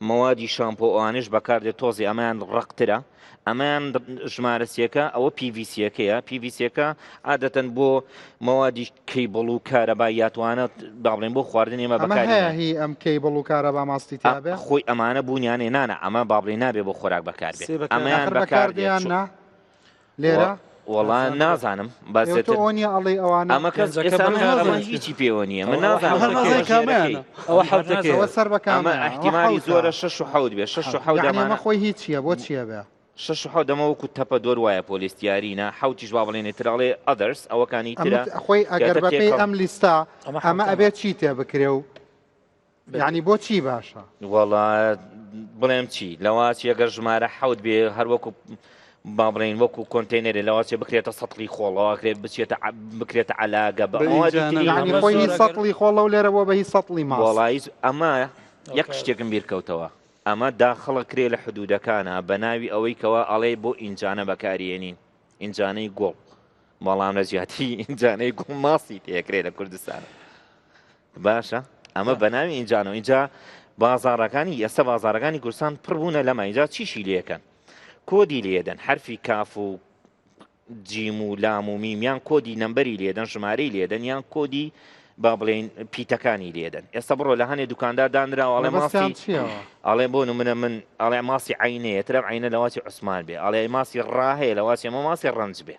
مەوادی شامپۆ ئەوانش بەکاردێت تۆزی ئەمەیان ڕەقترە ئەمەیان ژمارە سێکە ئەوە PVC یەکەیە PVC یەکە عادەتەن بۆ مەوادی cable و کارەبا یاتوانە با بڵێن بۆ خواردن ئێمە ئەمە بەکاری هەیە هی ئەم cable و کارەبا ماستی تیابێ خۆی ئەمانە بوونیانێ نانە ئەمە با بڵێن نابێ بۆ خۆراک بەکاربێت سێ بەکار- ئەمەیان ئاخر بەکاردێت بەکاردێیان نا لێرە وەڵا نازانم ئێوە تۆ بەسێتر ئەوە نییە ئەڵێی ئەوانە ئەمە کەس پێنجەکە ئێستا من بەکار ئەمە دێت. هیچی پێوە نییە من ئەوە نازانم هەر ئەمە نازانم ژێرەکەی. کامەیانە. ئەوە حەوتەکەیە. ئەوە سەر بە ئەمە کامەیە ئەوە احتیمالی حەوتە. زۆرە شەش و حەوت بێ شەش و حەوت یعنی ئەمە ئەمانە خۆی هیچیە بۆ چییە بێ شەش و حەوت ئەمە وەکو تەپە دۆر وایە پۆلیستیارینە حەوتیش با بڵێنێ تر ئەڵێ others ئەوەکانی ئەمە ترە خۆی ئەگەر کاتە بەپێی تێکەڵ ئەم لیستە ئەمە ئەمە حەوتەمە. ئەبێ چی تێ بکرێ و یعنی بۆ چی باشە وەڵا بڵێم چی لەواچی ئەگەر ژمارە حەوت بێ هەر وەکو با بڵێین وەکو کۆنتێنەرێ لەواچێ بکرێتە سەتڵی خۆڵەوە کرێت بچێتە بکرێتە عەلاگە بە بە مەوادی ئینجانە تری یعنی ئەمە خۆی زۆر هی ئەگەر سەتڵی خۆڵە و لێرە بۆ بە هی سەتڵی ماست وەڵایی ئەمە یەک ئەوکات شتێکم بیر کەوتەوە ئەمە داخڵە کرێ لە حدودەکانە بە ناوی ئەوەی کەوا ئەڵێ بۆ ئینجانە بەکاریێنین ئینجانەی گوڵ بەڵام لە جیاتی ئینجانەی گوڵ ماسی تێکرێ لە کوردستان باشە ئەمە بە ناوی ئینجانەوە اینجا بازارەکانی ئێستا بازارەکانی کوردستان پڕ بوونە لەمە اینجا چیشی لەکەن کۆدی لێدەن حرفی کاف و جیم و لام و میم یان کۆدی نەمبەری لێدەن ژمارەی لێدەن یان کۆدی با بڵێین پیتەکانی لێدەن ئێستا بڕۆ لە هەنێ دوکاندار دانراوە ئەڵێ مەبەستیان ماسی چییەوە؟ ئەڵێ بۆ نمونە من ئەڵێ ماسی عینەیە ترم عینە لەواچی عوسمان بێ ئەڵێ ماسی ڕا هەیە لەواچی ئەمە ماسی ڕەنج بێ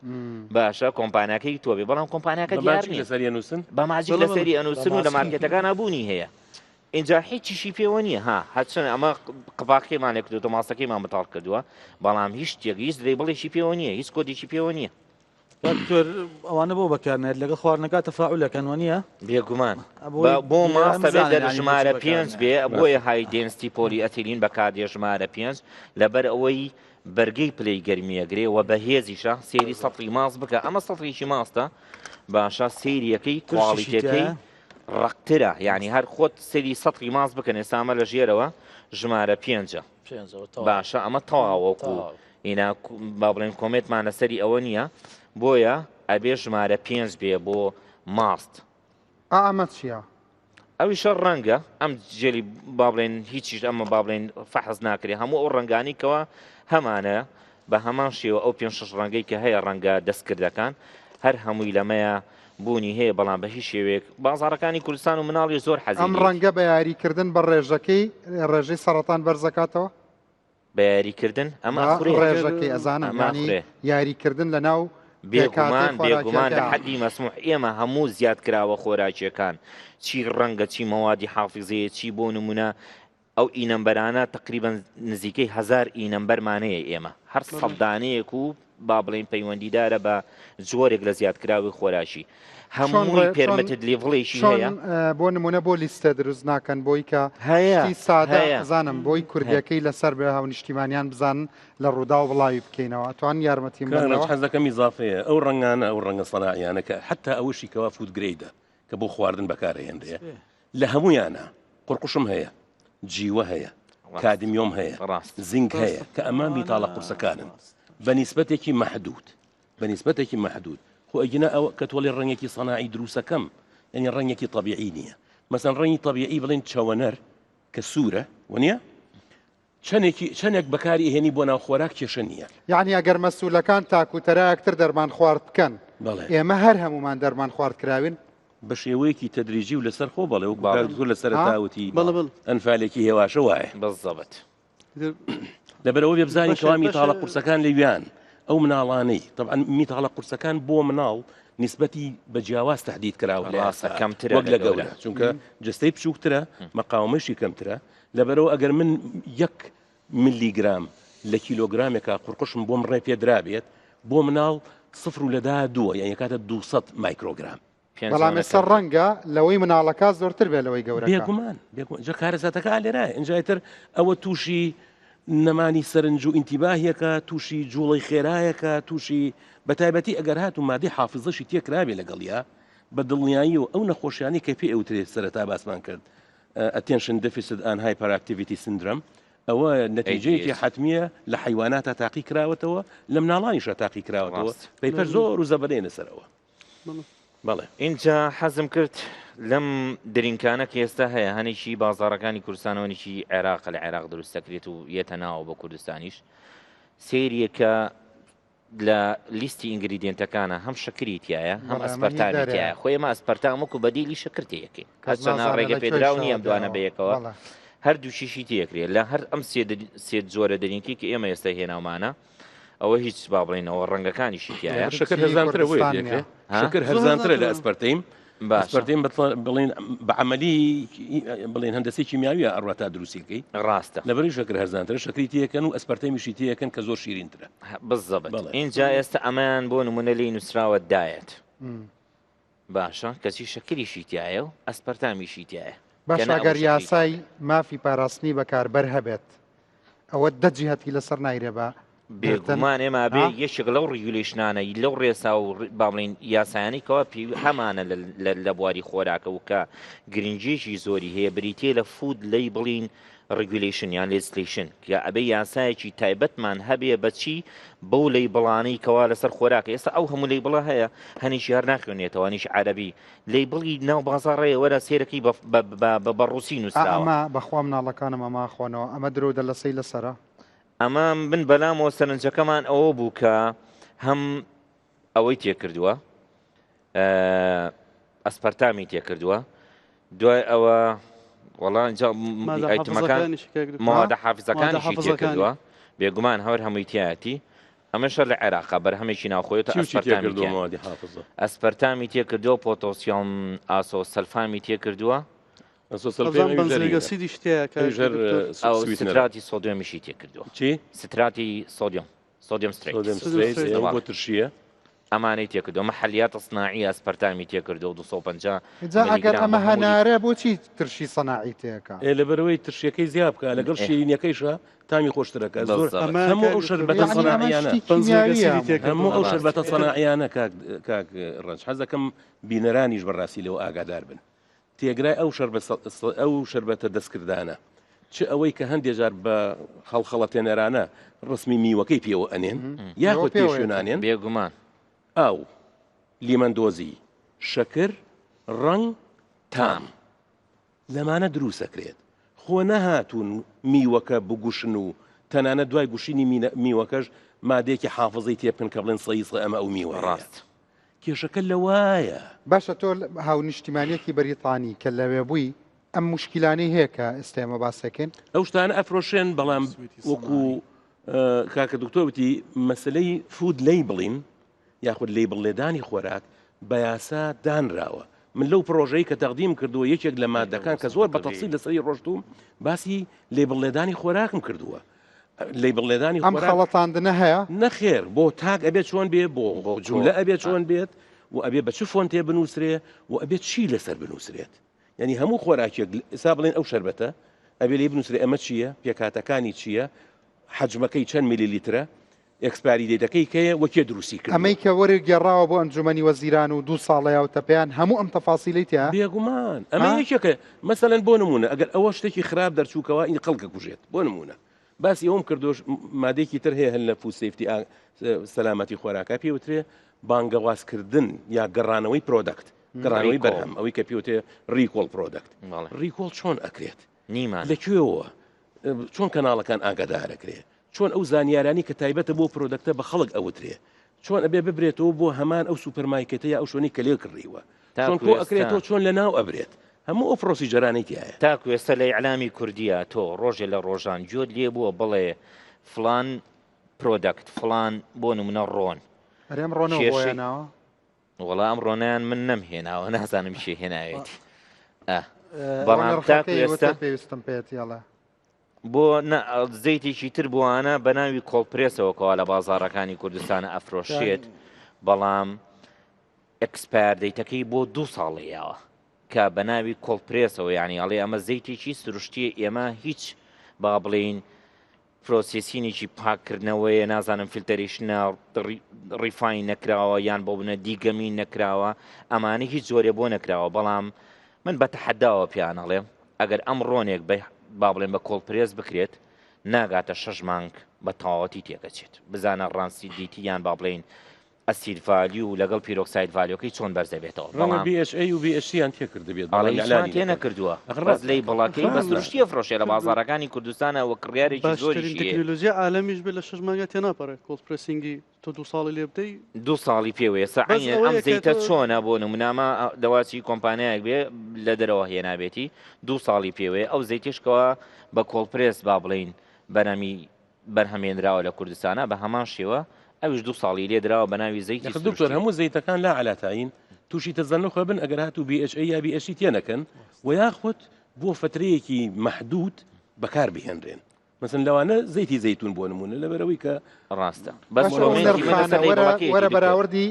باشە کۆمپانیاکەی تۆ بێ بەڵام کۆمپانیاکە بە دیار ماجیک نییە لەسەری ئەنووسن بە ماجیک بەڵێ بەڵێ. لەسەری ئەنووسن و لە مارکێتەکان بوونی هەیە اینجا هیچیشی پێوە نییە ها هەرچەند ئەمە قپاقیمان لێ کردووە ماستەکەیمان بەتاڵ کردووە بەڵام هیچ شتێک هیچ label ێکی پێوە نییە هیچ کۆدێکی پێوە نییە دکتۆر ئەوانە بۆ بەکارنێت لەگەڵ خواردنەکە تەفاعولەکەن وە نییە؟ بێگومان بۆ ماستە بێت لە ژمارە پێنج بێ بۆیە high density polyethylene بەکاردێ ژمارە پێنج لەبەر ئەوەی بەرگەی پلەی گەرمیەگرێ و بەهێزیشە سێری سەتڵی ماست بکە ئەمە سەتڵێکی ماستە باشە سێریەکەی quality ەکەی ڕەقترە یعنی هەر خۆت سەری سەتڵی ماست بکەن ئێستا ئەمە لە ژێرەوە ژمارە پێنجە باشە ئەمە تەواوەکو ئینا با بڵێن comment مان لەسەری ئەوە نییە بۆیە ئەبێ ژمارە پێنج بێ بۆ ماست. ئا ئەمە چییە؟ ئەویشە ڕەنگە ئەم جێلی با بڵێن هیچیش ئەمە با بڵێن فەحس ناکرێ هەموو ئەو ڕەنگانی کەوا هەمانە بە هەمان شێوە ئەو پێنج شەش ڕەنگەی کە هەیە ڕەنگە دەستکردەکان هەر هەمووی لەمەیە بوونی هەیە بەڵام بە هیچ شێوەیەک بازاڕەکانی کوردستان و مناڵی زۆر حەزی ئەم لێیەتی. ڕەنگە بە یاریکردن بە ڕێژەکەی ڕێژەی سەڕەتان بەرزەکاتەوە؟ بە یاریکردن ئەمە با ئەخورێ ڕێژەکەی ئەزانم ئەمە یانی ئەخورێ. یاریکردن لە ناو پێکهاتەی بێگومان بێگومان لە خۆراکیەکە. حەدی مەسموح ئێمە هەموو زیادکراوە خۆراکیەکان چی ڕەنگە چی مەوادی حافیزەیە چی بۆ نمونە ئەو E number انە تەقریبەن نزیکەی هەزار E number مان هەیە ئێمە هەر سەد دانەیەک و با بڵێین پەیوەندیدارە بە جۆرێک لە زیادکراوی خۆراکی چۆن هەمووی ڕێ چۆن permitted level ێکی چۆن هەیە بۆ نمونە بۆ لیستە دروست ناکەن بۆی کە هەیە شتی سادە هەیە ئەزانم بۆی هەیە کوردیەکەی لەسەر بێ هاونیشتیمانیان بزانن لە ڕووداو بڵاوی بکەینەوە ئەتوان یارمەتیم کاک ڕەنج بەنەوە؟ حەز دەکەم ئیزافەیە ئەو ڕەنگانە ئەو ڕەنگە سەناعیانە کە حەتا ئەوەشی کەوا food grade ە کە بۆ خواردن بەکارئەهێنرێ لە هەموویانە قورقوشم هەیە، جیوە هەیە، کادمیۆم هەیە، زینک هەیە کە ئەمە میتاڵە قورسەکانن بە نیسبەتێکی مەحدود بە نیسبەتێکی مەحدود خۆ ئەگینا ئەوە کە تۆڵی ڕەنگێکی سەناعی دروستەکەم یعنی ڕەنگێکی تەبیعی نییە مەسەن ڕەنگی تەبیعی بڵێن چەوەنەر کە سوورە وەنیە چەنێکی چەنێک بەکاری ئەهێنی بۆ ناو خۆراک کێشە نییە. یەعنی ئەگەر مەسولەکان تاک و تەرایەک تر دەرمان خوارد بکەن بەڵێ. ئێمە هەر هەموومان دەرمان خوارد کراوین؟ بە شێوەیەکی تەدریجی و لەسەر خۆ بەڵێ وەکو بەڵێ. کاک دکتۆر لە سەرەتا ها؟ وتی بەڵێ بەڵێ. ئەنفالێکی هێواشە وایە. بالضبط. ئیتر لەبەرئەوە بێ بزانین بەشێ کەوا میتاڵە بەشێ قورسەکان لەویان ئەو مناڵانەی تەبعەن میتاڵە قورسەکان بۆ مناڵ نیسبەتی بە جیاواز تەحدید کراوە لە ڕاستە یاسا کەمترە وەک لە لە گەورە. گەورە چونکە جەستەی بچووکترە مەقاومەشی کەمترە لەبەرئەوە ئەگەر من یەک ملیگرام لە کیلۆگرامێکا قورقوشم بۆم ڕێ پێدرابێت بۆ مناڵ سفر و لەدا دووە یان یەکاتە 200 مایکرۆگرام. بەڵام ئێستا ڕەنگە لەوەی مناڵەکە زۆرتر بێ لەوەی گەورەکە. بێگومان بێگومان جا کارەساتەکە ئالێرایە ئینجا ئیتر ئەوە تووشی نەمانی سەرنج و ئینتیباهیەکە تووشی جوڵەی خێرایەکە تووشی بەتایبەتی ئەگەر هاتوو مادەی حافزەشی تێکرابێ لەگەڵیا بە دڵنیایی و ئەو نەخۆشیانی کە پێ ئەوترێت سەرەتا باسمان کرد Attention Deficit and Hyperactivity Syndrome ئەوە نەتیجەیەکی حەتمیە لە حەیواناتا تاقی کراوەتەوە لە مناڵانیشا تاقی کراوەتەوە paper زۆر و زەبرێنە سەرەوە بەڵێ ئینجا حەزم کرد لەم drink انە کە ئێستا هەیە هەنێکی بازارەکانی کوردستانەوەنیی عێراق لە عێراق دروست دەکرێت و یەتە ناوە بۆ کوردستانیش سێریەکە لە لیستی ingredient ەکانە هەم شەکری تایە هەم ئەسپەرتامی تایە خۆی ئێمە ئەسپەرتام وەکو بەدیلی شەکر تێیەکەین هەرچەنە ڕێگە پێدراو نییە ئەم دوانە بەیەکەوە هەردووشیشی تێکرێت لە هەر ئەم سێ جۆرە drink ی کە ئێمە ئێستا هێناومانە ئەوە هیچ با بڵێنەوە ڕەنگەکانیشی تایە شەکر هەرزانترە بۆیە تێکرێ شەکر هەرزانترە لە ئەسپەرتەیم ئەسپەرتەیم بڵێن بە عەمەلی بڵێن هەندەسەی کیمیاویە ئەڕوا تا دروستیەکەی ڕاستە لەبەری شەکر هەرزانترە شەکری تێکەن و ئەسپەرتەیمیشی تێکەن کە زۆر شیرینترە بالضبط ئینجا ئێستا ئەمەیان بۆ نمونە لێی نووسراوە diet باشە کەچی شەکریشی تایە و ئەسپەرتامیشی تایە باشە ئەگەر یاسای مافی پاراستنی بەکاربەر هەبێت ئەوە دە جیهەتی لەسەر نایرێ بە بێگومان ئێمە بێ یەکێک لەو regulation انە لەو ڕێسا و با بڵێین یاسایانەی کەوا پێوی هەمانە لە بواری خۆراکە و کە گرنگیەکی زۆری هەیە بریتە لە food labeling regulation یان legislation کە ئەبێ یاسایەکی تایبەتمان هەبێ بەچی بەو label انەی کەوا لەسەر خۆراکە ئێستا ئەو هەموو label ە هەیە هەنیشی هەر ناخوێنێتەوە نیش عەربی label ی ناو بازاڕەیە وەرە سێرەکەی بە ڕوسی نووسراوە. ئەمە بەخوا مناڵەکانم ئەمە خۆنەوە ئەمە درۆ دەلەسەی لەسەرە. ئەمە من بەلامەوە سەرنجەکەمان ئەوە بوو کە هەم ئەوەی تێکردووە ئەسپەرتامی تێکردووە دوای ئەوە وەڵا ئایتمەکان مادە حافزەکانیشی تێکردووە بێگومان هەور هەمووی تایەتی ئەمەشە لە عێراقا بەرهەمێکی ناوخۆی تا ئەسپەرتامی تێکردووە پۆتۆسیۆم ئاسۆ سەلفامی تێکردووە ستراتی سۆدیۆمیشی تێکردووە ستراتی سۆدیۆم sodium citrate بۆ ترشیە ئەمانەی تێکردووە محلیات صناعی ئەسپەرتامی تێکردووە 250 جا ئەگەر ئەمە هەنارە بۆچی ترشی سەناعی تێکا لەبەرەوەی ترشیەکەی زیاد بکە لەگەڵ شیرینیەکەیشە تامی خۆشترەکە زۆر هەموو ئەو شەربەتە سەناعیانە هەموو ئەو شەربەتە سەناعیانە کاک ڕەنج حەز دەکەم بینەرانیش بەڕاستی لەوە ئاگادار بن تێگرای ئەو ئەو شەربەتە دەستکردانە چ ئەوەی کە هەندێ جار بە هەڵخەڵەتێنەرانە ڕسمی میوەکەی پێوە ئەنێن یاخود پێشوێنانێن بێگومان ئاو لیمەندۆزی شەکر ڕەنگ تام لەمانە دروسەکرێت خۆ نەهاتوون میوەکە بگوشن و تەنانەت دوای گوشینی میوەکەش مادەیەکی حافزەی تێبکەن کە بڵێن سەیسە ئەمە ئەو میوەیە ڕاست. کێشەکە لەوایە. باشە تۆ هاونیشتیمانیەکی بەریتانی کە لەوێ بووی ئەم موشکیلانەی هەیە کە ئێستا ئێمە باسێکەین؟ ئەو شتانە ئەفرۆشێن بەڵام وەکو کاکە دکتۆر وتی مەسلەی food labeling یاخود label لێدانی خۆراک بە یاسا دانراوە من لەو پرۆژەی کە تەقدیم کردووە یەکێک لە مادەکان کە زۆر بە تەفسیل لەسەری ڕۆشتوم باسی label لێدانی خۆراکم کردووە label لێدانی ئەم خەڵەتاندنە هەیە؟ نەخێر بۆ tag ئەبێت چۆن بێ بۆ جملە ئەبێت چۆن بێت و ئەبێ بە چ font ێ بنووسرێ و ئەبێت چی لەسەر بنووسرێت یعنی هەموو خۆراکێک ئێستا بڵێن ئەو شەربەتە ئەبێ لێ بنووسرێ ئەمە چییە پێکهاتەکانی چییە حەجمەکەی چەند میلیلیترە expiry date ەکەی کەیە و کێ دروستی کردووە؟ ئەمەی کە وەرگێڕاوە بۆ ئەنجومەنی وەزیران و دوو ساڵە یاوتە پێیان هەموو ئەم تەفاسیلەی تیایە؟ بێگومان ئەمە یەکێکە مەسەلەن بۆ نموونە ئەگەر ئەوە شتێکی خراپ دەرچوو کەوا ئین خەڵک ئەکوژێت بۆ نموونە باسی ئەوم کردوش مادەیەکی تر هەیە هەر لە food safety سەلامەتی خۆراکە پێ وترێ بانگەوازکردن یا گەڕانەوەی product گەڕانەوەی بەرهەم ئەوەی کە پێوتێ recall product recall چۆن ئەکرێت نیمان لە کوێوە چۆن کەناڵەکان ئاگادارەکرێ چۆن ئەو زانیارانی کە تایبەتە بۆ product ە بە خەڵک ئەوترێ چۆن ئەبێ ببرێتەوە بۆ هەمان ئەو سوپەرمارکێتە یا ئەو شوێنەی کە لێ کڕیوە چۆن کۆ ئەکرێتەوە چۆن لە ناو ئەبرێت هەموو ئەو procedure انەی تایە. تاکو ئێستا لە ئیعلامی کوردیە تۆ ڕۆژێ لە ڕۆژان گوێت لێ بووە بڵێ فڵان product فڵان بۆ نمونە ڕۆن ئەرێ ئەم ڕۆنەوە بۆ هێناوە؟ وەڵا ئەم ڕۆنیان من نەمهێناوە نازانم کێ هێناوێتی بەڵام تاکو ئێستا پێویستم پێێتیڵە بۆ زەیتێکی تر بۆوانە بە ناوی cold press ەوە کەوا لە بازارەکانی کوردستانە ئەفرۆشێت بەڵام expire date ەکەی بۆ دوو ساڵەیەوە کە بە ناوی cold press ەوە یعنی ئەڵێ ئەمە زەیتێکی سروشتیە ئێمە هیچ با بڵین. processing ێکی پاککردنەوەیە نازانم filtration ە refine نەکراوە یان بۆ بنە degumming نەکراوە ئەمانە هیچ جۆرێ بۆ نەکراوە بەڵام من بە تەحەداوە پێیان ئەڵێم ئەگەر ئەم ڕۆنێک بە با بڵێن بە cold press بکرێت ناگاتە شەش مانگ بە تەواوەتی تێکەچێت بزانە rancidity یان با بڵێین acid value لەگەڵ peroxide value ەکەی چۆن بەرز دەبێتەوە ڕەنگە بەڵام BHA و BHC یان تێکردبێت ئەڵێ بەڵام هیچمان ئیعلانی تێ نەکرد نەکردووە ئەخر بەس ڕاستە لەی بڵاکەی بە ڕاستە سروشتی ئەفرۆشێ لە بازاڕەکانی کوردستانە وە کڕیارێکی باشترین زۆریشی هەیە تەکنەلۆژیا عالەمیش بێ لە شەش مانگا تێناپەڕێ cold pressing ی تۆ دوو ساڵی لێ بدەی دوو ساڵی پێوەیە سە بەس عەینەن ئەم ئەوەیە کە زەیتە تۆ چۆنە بۆ نمونامە دەواچی کۆمپانیایەک بێ لە دەرەوە هێنابێتی دوو ساڵی پێوەیە ئەو زەیتێش کەوا بە cold press با بڵێین بەرهەمی بەرهەمێنراوە لە کوردستانا بە هەمان شێوە ئەویش دوو ساڵی لێ دراوە بە ناوی زەیتی دەخ دکتۆر سروشتی. هەموو زەیتەکان لا علا تاین تووشی تەزەنوخ بن ئەگەر هاتوو BHA یا BHC تێ نەکەن و یاخود بۆ فترەیەکی مەحدود بەکار بهێنرێن مەسن لەوانە زەیتی زەیتون بۆ نمونە لەبەرەوەی کە ڕاستە بەس باشە ئەو کۆمێنتی من نرخانە لەسەر وەرە label ەکەیەتی وەرە دکتۆر. بەراوردی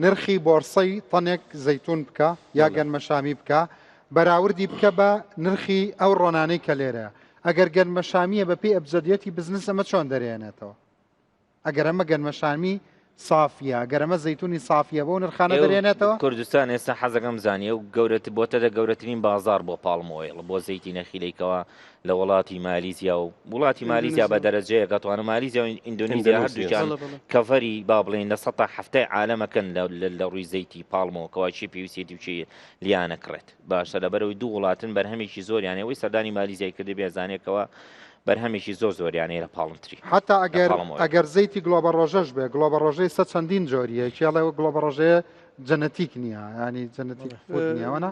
نرخی بۆرسەی تەنێک زەیتون بکە یا بەڵێ. گەنمەشامی بکە بەراوردی بکە بە نرخی ئەو ڕۆنانەی کە لێرەیە ئەگەر گەنمەشامییە بەپێی ئەبجەدیەتی بزنس ئەمە چۆن دەرێنێتەوە؟ ئەگەر ئەمە گەنمەشامی سافیە، ئەگەر ئەمە زەیتونی سافیە بەو نرخانە ئێو دەرێنێتەوە؟ کوردستان ئێستا حەزەکەم بزانی ئەو گەورەت بۆتە دە گەورەترین بازاڕ بۆ palm oil بۆ زەیتی نەخیلەی کەوا لە وڵاتی مالیزیا و وڵاتی مالیزیا بە ئیندۆنیزیا. دەرەجەیەک ئەتوانم مالیزیا و ئیندۆنیزیا ئیندۆنیسیا. هەردووکیان بەڵێ بەڵێ. cover ی با بڵێین 70% عالەمەکەن لە لە لە ڕووی زەیتی palm ەوە کەوا کێ پێویستیەتی و کێ لیانە کڕێت. باشە لەبەرئەوەی دوو وڵاتن بەرهەمێکی زۆریان هەیە ئەوەی سەردانی مالیزیای کردبێ ئەزانێ کەوا بەرهەمێکی زۆر زۆریان هەیە لە palm tree حتا لە ئەگەر palm oil. ئەگەر زەیتی گڵۆبە ڕۆژەش بێ گڵۆبە ڕۆژەی سە چەندین جۆری هەیە کێ ئەڵێ گڵۆبە ڕۆژەیە genetic نییە ینی genetic food نییە وەنا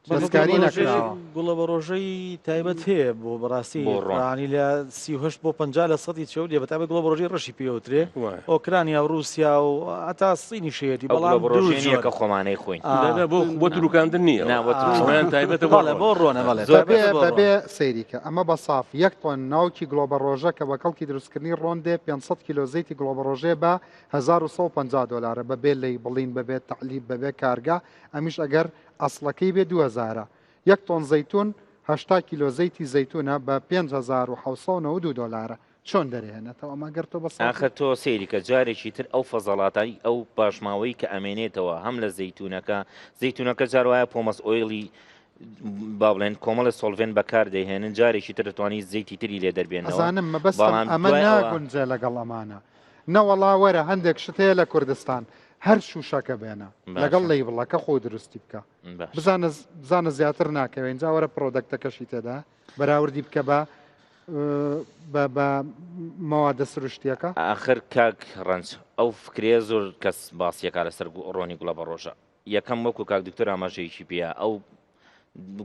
بەڵێ دەستکاری گوڵە نەکراوە. گوڵە بە ڕۆژەی تایبەت هەیە بۆ بەڕاستی بۆ ڕۆن. ڕانی لە 38 بۆ 50 لە سەدی چەوریە بە تایبەت گوڵە بە ڕۆژەی ڕەشی پێوترێ وایە. ئۆکرانیا و ڕووسیا و هەتا صینیش هەیەتی ئەو بەڵام گوڵە بە دوو ڕۆژەی نییە جۆر کە خۆمانەی خۆین. آه. نا نا بۆ بۆ تروکاندن نییە نا بۆ آه. تروکاندن. ئەویان تایبەتە بۆ بەڵێ ڕۆن. بۆ ڕۆنە بەڵێ زۆر بەبێ تایبەتە بۆ ڕۆن. بەبێ سەیری کە ئەمە بە ساف یەک تۆن ناوکی گڵۆبە ڕۆژە کە بە کەڵکی دروستکردنی ڕۆن دێ 500 کیلۆ زەیتی گڵۆبە ڕۆژەیە بە 1150 دۆلارە بەبێ labeling بەبێ تەعلیب بەبێ کارگە ئەمیش ئەگەر ئەسڵەکەی بێ دوو هەزارە. یەک تۆن زەیتون 80 کیلۆ زەیتی زەیتونە بە 5792 دۆلارە. چۆن دەرێنێتەوە ئەمە گەر تۆ بە سافی؟ ئاخر تۆ سەیری کە جارێکی تر ئەو فەزەڵاتای ئەو پاشماوەی کە ئەمێنێتەوە هەم لە زەیتونەکە زەیتونەکە جار وایە pomace oil ی با بڵێن کۆمەڵی solvent بەکار دەهێنن جارێکی تر دەتوانی زەیتی تری لێ دەربێنەوە ئەزانم مەبەستم بەڵام ئەمە دوای ئەوە ناگونجێ لەگەڵ ئەمانە. نەوەڵا وەرە هەندێک شت هەیە لە کوردستان هەر شوشەکە بێنە لەگەڵ باشە label ەکە خۆ دروستی بکە باشە بزانە بزانە زیاتر ناکەوێ اینجا وەرە product ەکەشی تێدا بەراوردی بکە بە بە بە مەوادە سروشتیەکە. ئاخر کاک ڕەنج ئەو فکرەیە زۆر کەس باسیەکا لەسەر ڕۆنی گوڵە بەڕۆژە یەکەم وەکو کاک دکتۆر ئاماژەیەکی پێیا ئەو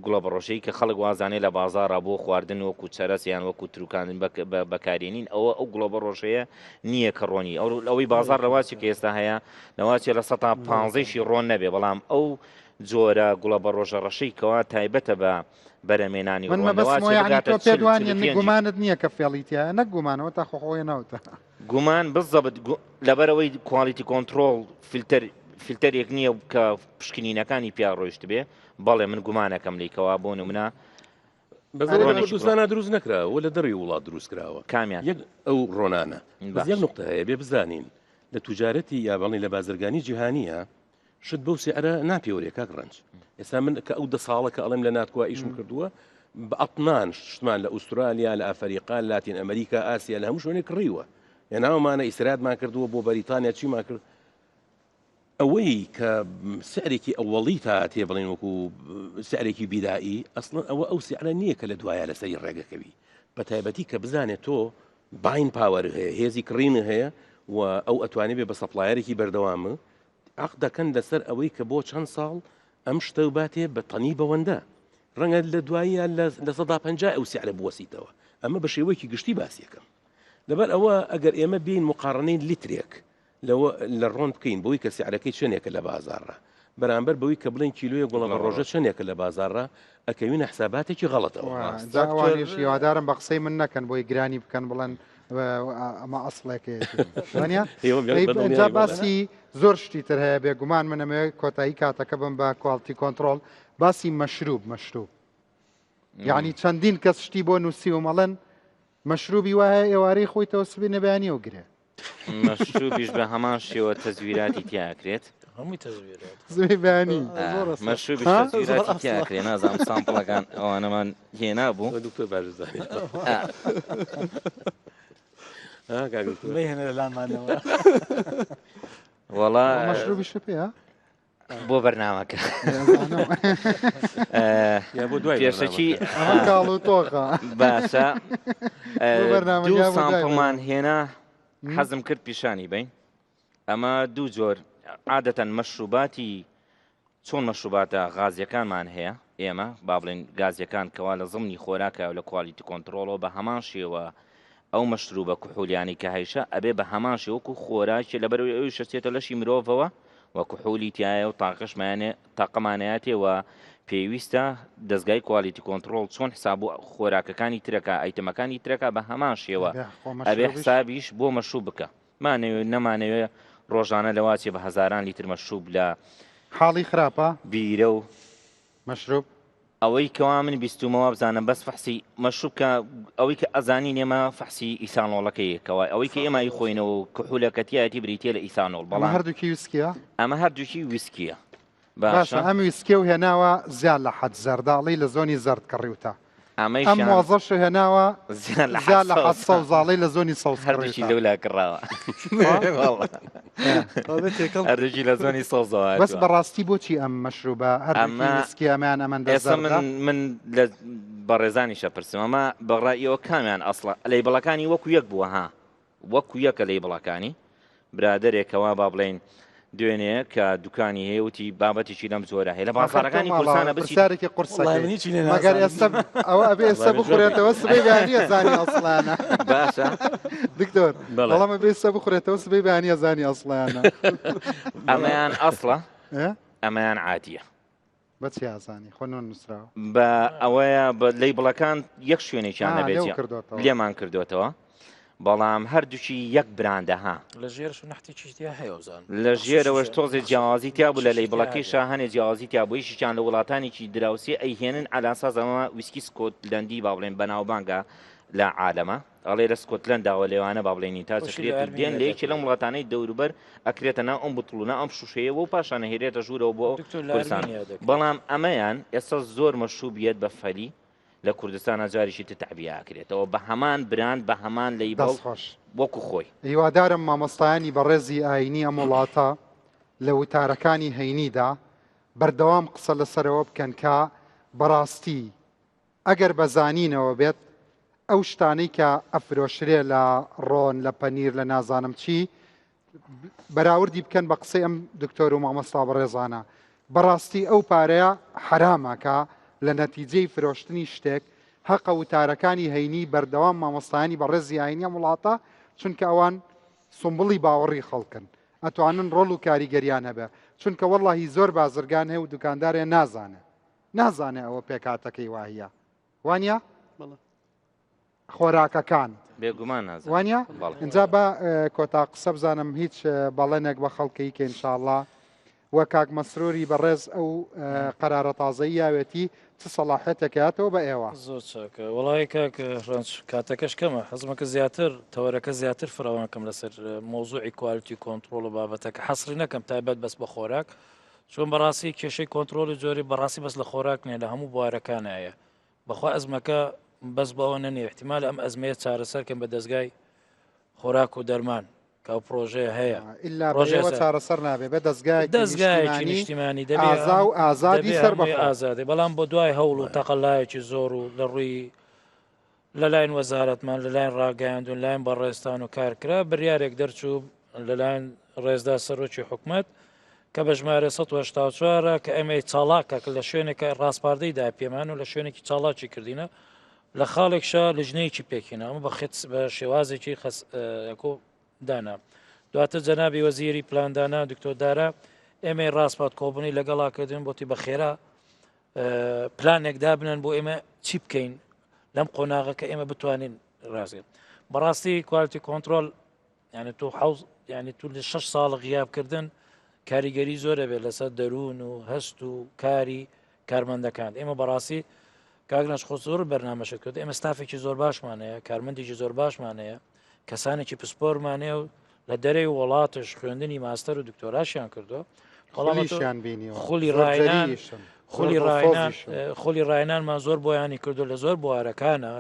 گوڵە بەڕۆژەی کە خەڵک وازانێ لە بازاڕا بۆ خواردن وەکو چەرەس یان وەکو تروکاندن بەکارێنین ئەوە ئەو گوڵە بەڕۆژەیە نییە کە ڕۆنی ئەو ئەوەی بازار لەواچی کە ئێستا هەیە لەواچێ لە سەتا پانزەیشی ڕۆن نەبێ بەڵام ئەو جۆرە گوڵە بەڕۆژە ڕەشەی کەوا تایبەتە بە بەرەمێنانی من ڕۆن مەبەستم لەواچێ وایە یعنی بگاتە تۆ پێت چل وا چل نییە و پێنجیش. گومانت نییە کە فێڵی تیایە نەک گومانەوە تا خۆ خۆی ناوتە. گومان بزەبت لەبەرەوەی quality control فلتەر فلتەرێک نییە کە پشکنینەکانی پیا ڕۆیشتبێ بەڵێ من گومانەکەم لی کەوا بۆ نمونە بەس ئەوە لە ڕۆنێکی کوردستانا دروست نەکراوە لە دەڕی وڵات دروست کراوە کامیان یەک ئەو ڕۆنانە بەس باش. یەک نقطە هەیە بێ بزانین لە توجارەتی یا بەڵی لە بازرگانی جیهانیە شت بەو سعرە ناپێورێ کاک ڕەنج ئێستا من کە ئەو دە ساڵە کە ئەڵێم لە ناتکوا ئیشم کردووە بە ئەطنان شتمان لە ئوسترالیا لە ئەفەریقا لاتین ئەمریکا ئاسیا لە هەموو شوێنێک کڕیوە هێناومانە ئیسرادمان کردووە بۆ بەریتانیا چیمان کرد ئەوەی کە سعرێکی ئەوەڵی تا تێ بڵێن وەکو سعرێکی بیدایی ئەسڵەن ئەوە ئەو سعرە نییە کە لە دوایە لەسەری ڕێگەکەوی بە تایبەتی کە بزانێت تۆ buying power هەیە هێزی کڕین هەیە و ئەو ئەتوانێت بێ بە supplier ێکی بەردەوامە عەقد دەکەن لەسەر ئەوەی کە بۆ چەند ساڵ ئەم شتە باتێ بە تەنی بەوەندە ڕەنگە لە دواییە 50% ئەو سعرە بوەسیتەوە ئەمە بە شێوەیەکی گشتی باسیەکەم لەبەر ئەوە ئەگەر ئێمە بین مقارنەی لیترێک لەوە لە ڕۆن بکەین بۆی کە سعرەکەی چەندێکە لە بازاڕە بەرامبەر بەوەی کە بڵێن کیلۆیە گوڵە بە ڕۆژە چەندێکە لە بازاڕە ئەکەوینە حساباتێکی غەڵەتەوە. جا ئەوانیش هیوادارم بە قسەی من نەکەن بۆی گرانی بکەن بڵێن ئەمە ئەسڵێکەیەتی وانە؟ جا باسی زۆر شتی تر هەیە بێگومان من ئەمەوێت کۆتایی کاتەکە بم بە quality control باسی مەشروب مەشروب یعنی چەندین کەس شتی بۆ نووسیوم ئەڵێن. مەشروبی وایە ئێوارەی خۆیتەوە سبەینێ بەیانیەوە گرێ. مەشروبیش بە هەمان شێوە تەزویراتی تیا ئەکرێت. هەمووی تەزویرات. سبەی بەیانی. مەشروبیش تەزویراتی تیا ئەکرێت نازانم سامپڵەکان ئەوانەمان هێنا بوو. دکتۆر باش دەزانێت. کاک دکتۆر. مەیهێنە لە لامانەوە. وەڵا مەشروبیشە پێیە؟ بۆ بەرنامەکە پێشەکی کاڵ و تۆخە باشە دوو سامپڵمان هێنا حەزم کرد پیشانی بین ئەمە دوو جۆر عادەتەن مەشروباتی چۆن مەشروباتە غازیەکانمان هەیە ئێمە با بڵێن گازیەکان کەوا لە زمنی خۆراکە و لە quality control ەوە بە هەمان شێوە ئەو مەشروبە کحولیانەی کە هەیشە ئەبێ بە هەمان شێوە وەکو خۆراکێ لەبەرئەوەی ئەویش ئەچێتە لەشی مرۆڤەوە و کحولی تایە و تاقەشمانێ تاقەمانەیاتێ و پێویستە دەزگای quality control چۆن حساب و خۆراکەکانی ترەکە item ەکانی ترەکە بە هەمان شێوە ئەبێ حسابیش بۆ مەشروب بکە مانەوێ نەمانەوێ ڕۆژانە لەواچێ بە هەزاران لیتر مەشروب لە حاڵی خراپە بیرە و مەشروب. ئەوەی کەوا من بیستومە وابزانم بەس فەحسی مەشروب کە ئەوەی کە ئەزانین ئێمە فەحسی ئیسانۆڵەکەی کەوا ئەوەی کە ئێمە ئەیخۆینەوە و کحولەکە تیایەتی بریتیە لە ئیسانۆڵ ئەمە بەڵام هەردووکی ویسکیە؟ ئەمە هەردووکی ویسکیە باشە باشە ئەم ویسکیە و هێناوە زیاد لە حەد زەردە ئەڵێی لە زۆنی زەرد کڕیوتە ئەم ئەمەیشیان مۆزەش هێناوە زیاد لە زیاد حەد لە حەد سەوزە سەوزاڵەی لە زۆنی سەوز هەردووکی کڕیوتە لەولا کڕاوە ها؟ والله ئەوە تێکەڵ هەردووکی لە زۆنی سەوزەوە بەس هاتووە بەڕاستی بۆچی ئەم مەشروبە هەردووکی ئەمە ویسکی ئەمەیان ئەمەندە ئێستا من زەردە؟ من لە بەڕێزانیشە پرسم ئەمە بەڕای ئێوە کامیان ئەسڵە label ەکانی وەکو یەک بووە ها وەکو یەکە label ەکانی برادەرێکەوە با بڵێین دوێنێ کە دوکانی هەیە وتی بابەتێکی لەم جۆرە هەیە لە ئاخر تۆ بازاڕەکانی ماڵاوە کوردستانە بچیت پرسیارێکی وەڵای قورسەکەی من هیچی لێ مەگەر نازانم ئێستا ئەوە ئەبێ ئێستا وەڵای من جوابی بخورێتەوە سبەی بەیانیە زانی ئەسڵیانە باشە دکتۆر بەڵێ بەڵام ئەبێ ئێستا بخورێتەوە سبەی بەیانیە زانی ئەسڵیانە بەڵێ ئەمەیان ئەسڵە ئێ؟ ئەمەیان عادیە بە چی ئازانی خۆ نۆن نووسراوە بە ئەوەیە بە label ەکان یەک شوێنێکیان آ، نەبێت لێو جیا. کردۆتەوە. لێمان کردوێتەوە بەڵام هەردووکی یەک brand ە ها لە ژێر شنەحتێکیش تیا هەیە وزان لە ژێرەوەش تۆزێ جیاوازی تیا بوو لە نەخشێکی تیا label ەکەی هەیە. شاهانێ جیاوازی تیا بوو یەکێکیان لە وڵاتانێکی دراوسێ ئەیهێنن عەلاساس ئەمە ویسکی سکۆتلەندی با بڵێن بەناوبانگە لە عالەمە ئەڵێ لە سکۆتلەنداوە لێوانە با بڵێن ئینتاج خۆشی لە ئەکرێت و ئەرمینیا دێن لە یەکێ لەم دەکرێت. وڵاتانەی دەوروبەر ئەکرێتە ناو ئەم بوتڵ و ناو ئەم شوشەیەوە و پاشان ئەهێرێتە ژوورەوە بۆ دکتۆر لە کوردستان ئەرمینیا دەکرێت. بەڵام ئەمەیان ئێستا زۆر مەشروبیەت بە فەلی لە کوردستانا جارێکی تر تەعبیە ئەکرێتەوە بە هەمان brand بە هەمان label دەست خۆش. وەکو خۆی. هیوادارم مامۆستایانی بەڕێزی ئایینی ئەم وڵاتە لە وتارەکانی هەینیدا بەردەوام قسە لەسەرەوە بکەن کە بەڕاستی ئەگەر بە زانینەوە بێت ئەو شتانەی کە ئەفرۆشرێ لە ڕۆن لە پەنیر لە نازانم چی بەراوردی بکەن بە قسەی ئەم دکتۆر و مامۆستا بەڕێزانە بەڕاستی ئەو پارەیە حەرامە کە لە نەتیجەی فرۆشتنی شتێک هەقە وتارەکانی هەینی بەردەوام مامۆستایانی بەڕێزی ئاینی ئەم وڵاتە چونکە ئەوان سومبڵی باوەڕی خەڵکن ئەتوانن ڕۆڵ و کاریگەریان هەبێ چونکە وەڵڵاهی زۆر بازرگان هەیە و دوکاندارێ نازانێ نازانێ ئەوە پێکهاتەکەی واهیە وانە؟ بەڵێ. خۆراکەکان بێگومان نازانم. وانە؟ بەڵێ. ئینجا با کۆتا قسە بزانم هیچ بەڵێنێک بە خەڵکی کە ئینشاءاللە و کاک مەسروری بەڕێز ئەو قەرارە تازەی یاوێتی چ سەڵاحێتێک هاتەوە بە ئێوە؟ زۆر چاکە وەڵی کاک ڕەنج کاتەکەش کەمە حەزمەکە زیاتر تەوەرەکە زیاتر فراوان کەم لەسەر مۆزوعی quality control و بابەتەکە حەسری نەکەم تایبەت بەس بە خۆراک چۆن بەڕاستی کێشەی کۆنترۆڵی جۆری بەڕاستی بەس لە خۆراک نیە لە هەموو بوارەکانایە بەخوا ئەزمەکە بەس بەوە نەنی احتیمال ئەم ئەزمەیە چارەسەرکەم بە دەستگای خۆراک و دەرمان کە ئەو پرۆژەیە هەیە ئللا پرۆژەیە بەئێوە چارەسەر نابێ بە دەستگایەکی دەستگایەکی نیشتیمانی نیشتیمانی دەبێ ئازا و ئازادی دەبێ هەمووی سەربەخۆ. ئازادێ بەڵام بۆ دوای هەوڵ و تەقەلایەکی زۆر و لە ڕووی لەلایەن وەزارەتمان، لەلایەن ڕاگەیاندن، لایەن بەڕێزتان و کارکرا، بریارێک دەرچوو لەلایەن ڕێزدا سەرۆکی حکومەت کە بە ژمارە 184 کە ئێمەی چاڵاکە کە لە شوێنێکە ڕاسپاردەی دا پێمان و لە شوێنێکی چاڵاکی کردینە لە خاڵێکشا لژنەیەکی پێکهێنا ئەمە بە خێت بە شێوازێکی خەس یەکۆ دانا دواتر جەنابی وەزیری پلاندانا دکتۆر دارا ئێمەی ڕاسپات کۆبوونی لەگەڵا کردن بۆتی بە خێرا پلانێک دابنن بۆ ئێمە چی بکەین لەم قۆناغە کە ئێمە بتوانین ڕازێت بەڕاستی quality control یعنی تۆ حوز یعنی تو لە شش ساڵ غیابکردن کاریگەری زۆرە بێت لەسەر دەروون و هەست و کاری کارمەندەکان ئێمە بەڕاستی کاک ناچ خۆ زۆر بەرنامەشت کرد ئێمە ستافێکی زۆر باشمان هەیە کارمەندێکی زۆر باشمان هەیە کەسانێکی پسپۆرمان هەیە و لە دەرەی وڵاتش خوێندنی ماستەر و دکتۆراشیان کردووە بەڵام بینیوە خولی ڕایان خولی ڕایان خولی ڕایانمان زۆر بۆیانی کردو لە زۆر بوارەکانە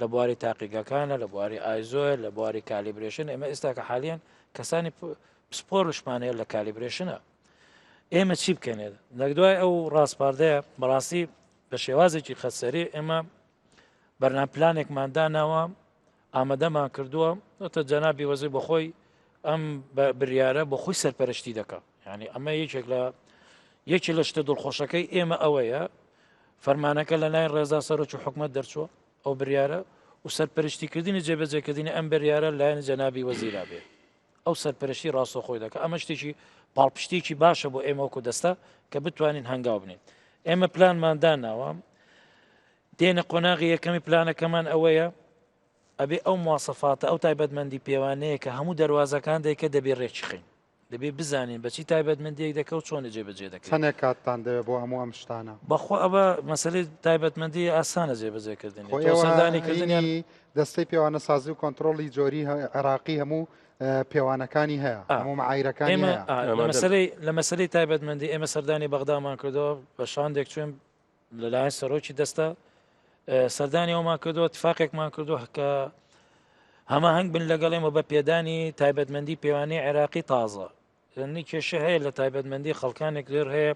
لە بواری تاقیگەکانە لە بواری ISO ە لە بواری calibration ئێمە ئێستا کە حالیان کەسانی پسپۆرشمان هەیە لە calibration ە ئێمە چی بکەنێت لە دوای ئەو ڕاسپاردەیە بەڕاستی بە شێوازێکی خەسەری ئێمە بەرنام پلانێکمان داناوە ئامادەمان کردووە تە جەنابی وەزیر بەخۆی ئەم بریارە بۆ خۆی سەرپەرشتی دەکا یعنی ئەمە یەکێک لە یەکی لە شتە دڵخۆشەکەی ئێمە ئەوەیە فەرمانەکە لە لای ڕێزا سەرۆکی حکومت دەرچووە ئەو بریارە و سەرپەرشتیکردنی جێبەجێکردنی ئەم بریارە لایەن جەنابی وەزیرا بێ ئەو سەرپەرشتی ڕاستەوخۆی دەکات ئەمە شتێکی پاڵپشتێکی باشە بۆ ئێمە وەکو دەستە کە بتوانین هەنگاو بنین ئێمە پلانمان داناوە دێنە قۆناغی یەکەمی پلانەکەمان ئەوەیە ئەبێ ئەو مواسەفاتە ئەو تایبەتمەندی پێوانەیە کە هەموو دەواازەکان دەیکە دەبێ ڕێکخین دەبێ بزانین بەچی تایبەتمەندیەک دەکە و چۆن جێبەجێ دەکرێت چەندێک کاتتان دەوێت بۆ هەموو ئەم شتانە بەخوا ئەوە مەسەلەی تایبەتمەندی ئاسانە جێبەجێکردنی خۆ تۆ ئێوە سەردانی کردنیان هینی دەستەی پێوانەسازی و کۆنترۆڵی جۆری عێراقی هەموو پێوانەکانی هەیە هەموو معایرەکانی ئێمە هەیە ئا، لە ئامادەن. مەسەلەی لە مەسەلەی تایبەتمەندی ئێمە سەردانی بەغدامان کردەوە بە شاندێک چوین لەلایەن سەرۆکی دەستە سەردانی ئەومان کردووە تفاقێکمان کردووە کە هەماهەنگ بن لەگەڵ ئێمە بە پێدانی تایبەتمەندی پێوانەی عێراقی تازە نی کێشە هەیە لە تایبەتمەندی خەڵکانێک لێر هەیە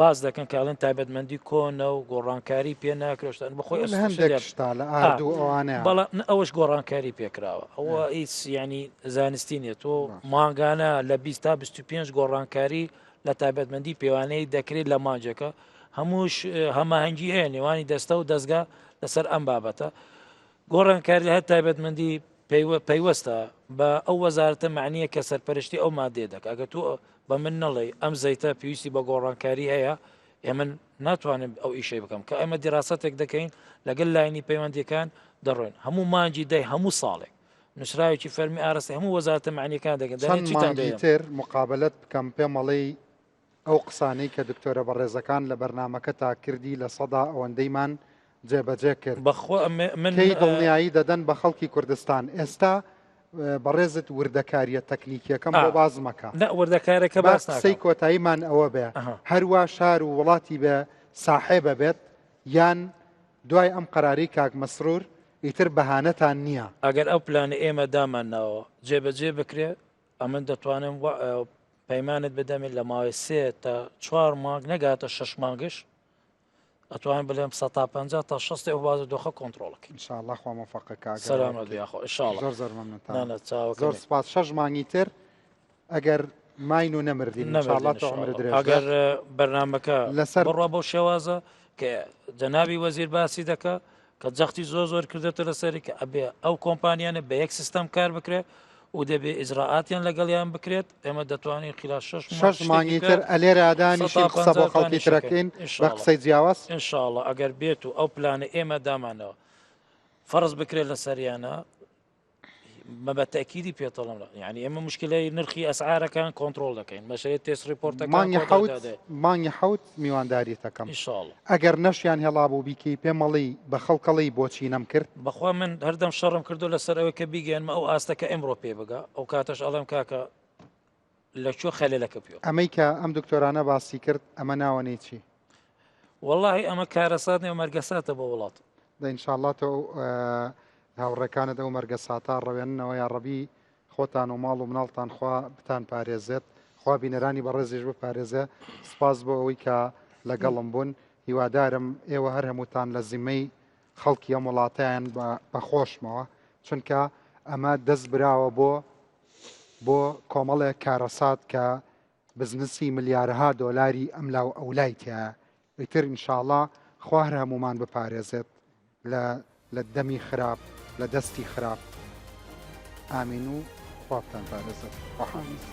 باز دەکەن کاڵێن تایبەتمەندی کۆنە و گۆڕانکاری پێ ناکرێشتان بەخۆی لە هەندێک شتا لە ئارد و ئەوانەیە بەڵام ئەوەش گۆڕانکاری پێکراوە ئەوە هیچ ینی زانستی نیە تۆ مانگانە لە 20 تا 25 گۆڕانکاری لە تایبەتمەندی پێوانەی دەکرێت لە مانجەکە هەمووش هەماهەنگی هەیە نێوانی دەستە و دەستگا لەسەر ئەم بابەتە گۆڕانکاری لە هەر تایبەتمەندی پەیوەستە بە ئەو وەزارەتە معنیە کە سەرپەرشتی ئەو مادەیە دەکات ئەگەر تۆ بە من نەڵێ ئەم زەیتە پێویستی بە گۆڕانکاری هەیە ئێمە ناتوانم ئەو ئیشەی بکەم کە ئەمە دیراسەتێک دەکەین لەگەل لاینی پەیوەندیەکان دەڕۆین هەموو مانگی دەی هەموو ساڵێک نووسراوێکی فەرمی ئارەستی هەموو وەزارەتە معنیەکان دەکەن چەند مانگی تر مقابلت بکەم پێمەڵێی ئەو قسانەی کە دکتۆرە بەڕێزەکان لە بەرنامەکەتا کردی لەسەدا ئەوەندەیمان جێبەجێ کرد. بەخوا من. کەی دڵنیایی دەدەن بە خەڵکی کوردستان؟ ئێستا بەڕێزت وردەکاریە تەکنیکیەکەم بۆ باس مەکە. نا وردەکارەکە با باس قسەی ناکەم. کۆتاییمان ئەوە بێ هەروا شار و وڵاتی بێ ساحێبە بێت یان دوای ئەم قەرارەی کاک مەسرور ئیتر بەهانەتان نییە؟ ئەگەر ئەو پلانەی ئێمە دامان ناوە جێبەجێ بکرێ ئەمن دەتوانم پەیمانت بدەمێ لە ماوەی سێ تا چوار مانگ نەگاتە شەش مانگش ئەتوانم بڵێم 150 تا 60 ئەو بازە دۆخە کۆنتترۆڵەکە انشاءالله خوا مۆفەقە کاک سەلامەت بی یاخۆ انشاءالله زۆر زۆر مەمنونتان نانا چاوەکەم زۆر سپاس شەش مانگی تر ئەگەر ماین و نەمردین انشاءالله تۆ عمرت درێژ ئەگەر بەرنمەکە لەسەر بڕوا بەو شێوازە کە جەنابی وەزیر باسی دەکا کە جەختی زۆر زۆر کردێتە لەسەری کە ئەبێ ئەو کۆمپانیانە بە یەک سیستەم کار بکرێت و دەبێ ئیجرائاتیان لەگەڵیان بکرێت ئێمە دەتوانین خلال شش شش مانگی تر ئەلێرە دانیشین قسە بۆ خەڵکی ترەکەین بە قسەی جیاواز ئینشاءڵڵا ئەگەر بێت و ئەو پلانە ئێمە دامانەوە فەرز بکرێت لەسەریانە مە بە تەئکیدی پێت دەڵێم یعنی ئێمە مشکلەی نرخی ئەسعارەکان کۆنترۆڵ دەکەین مەسەلەی test report ەکان مانگی کۆتایی حەوت دادێ مانگی حەوت میوانداریت ئەکەم ئینشاءاللە ئەگەر نەشیان هێڵابوو بیکەی پێم ئەڵێی بە خەڵکەڵێی بۆچی نەمکرد؟ بەخوا من هەردەم شەڕم کردو لەسەر ئەوەی کە بیگەیەنمە ئەو ئاستە کە ئێمڕۆ پێ بگا ئەو کاتەش ئەڵێم کاکە لە کوێ خەلەلەکە پێ ئەمەی کە ئەم دکتۆرانە باسی کرد ئەمە ناوەنەی چی؟ وەڵاهی ئەمە کارەسات نیە مەرگەساتە بۆ وڵات. دە ئینشاڵڵا تۆ هاوڕێکانت ئەو مەرگەساتە ڕەوێننەوە یاڕەبی خۆتان و ماڵ و مناڵتان خوا بتان پارێزێت خوا بینەرانی بەڕێزیش بپارێزێ سپاس بۆ ئەوەی کە لەگەڵم بوون هیوادارم ئێوە هەر هەمووتان لە زیمەی خەڵکی ئەم وڵاتیان بەخۆشمەوە چونکە ئەمە دەست براوە بۆ بۆ کۆمەڵێک کارەسات کە بزنسی ملیارەها دۆلاری ئەملاو ئەولای تیایە ئیتر ان شاءاللە خوا هەر هەموومان بپارێزێت لە لە دەمی خراپ لە دەستی خراپ ئامین و خوا بتان پارێزێت خواحافیز.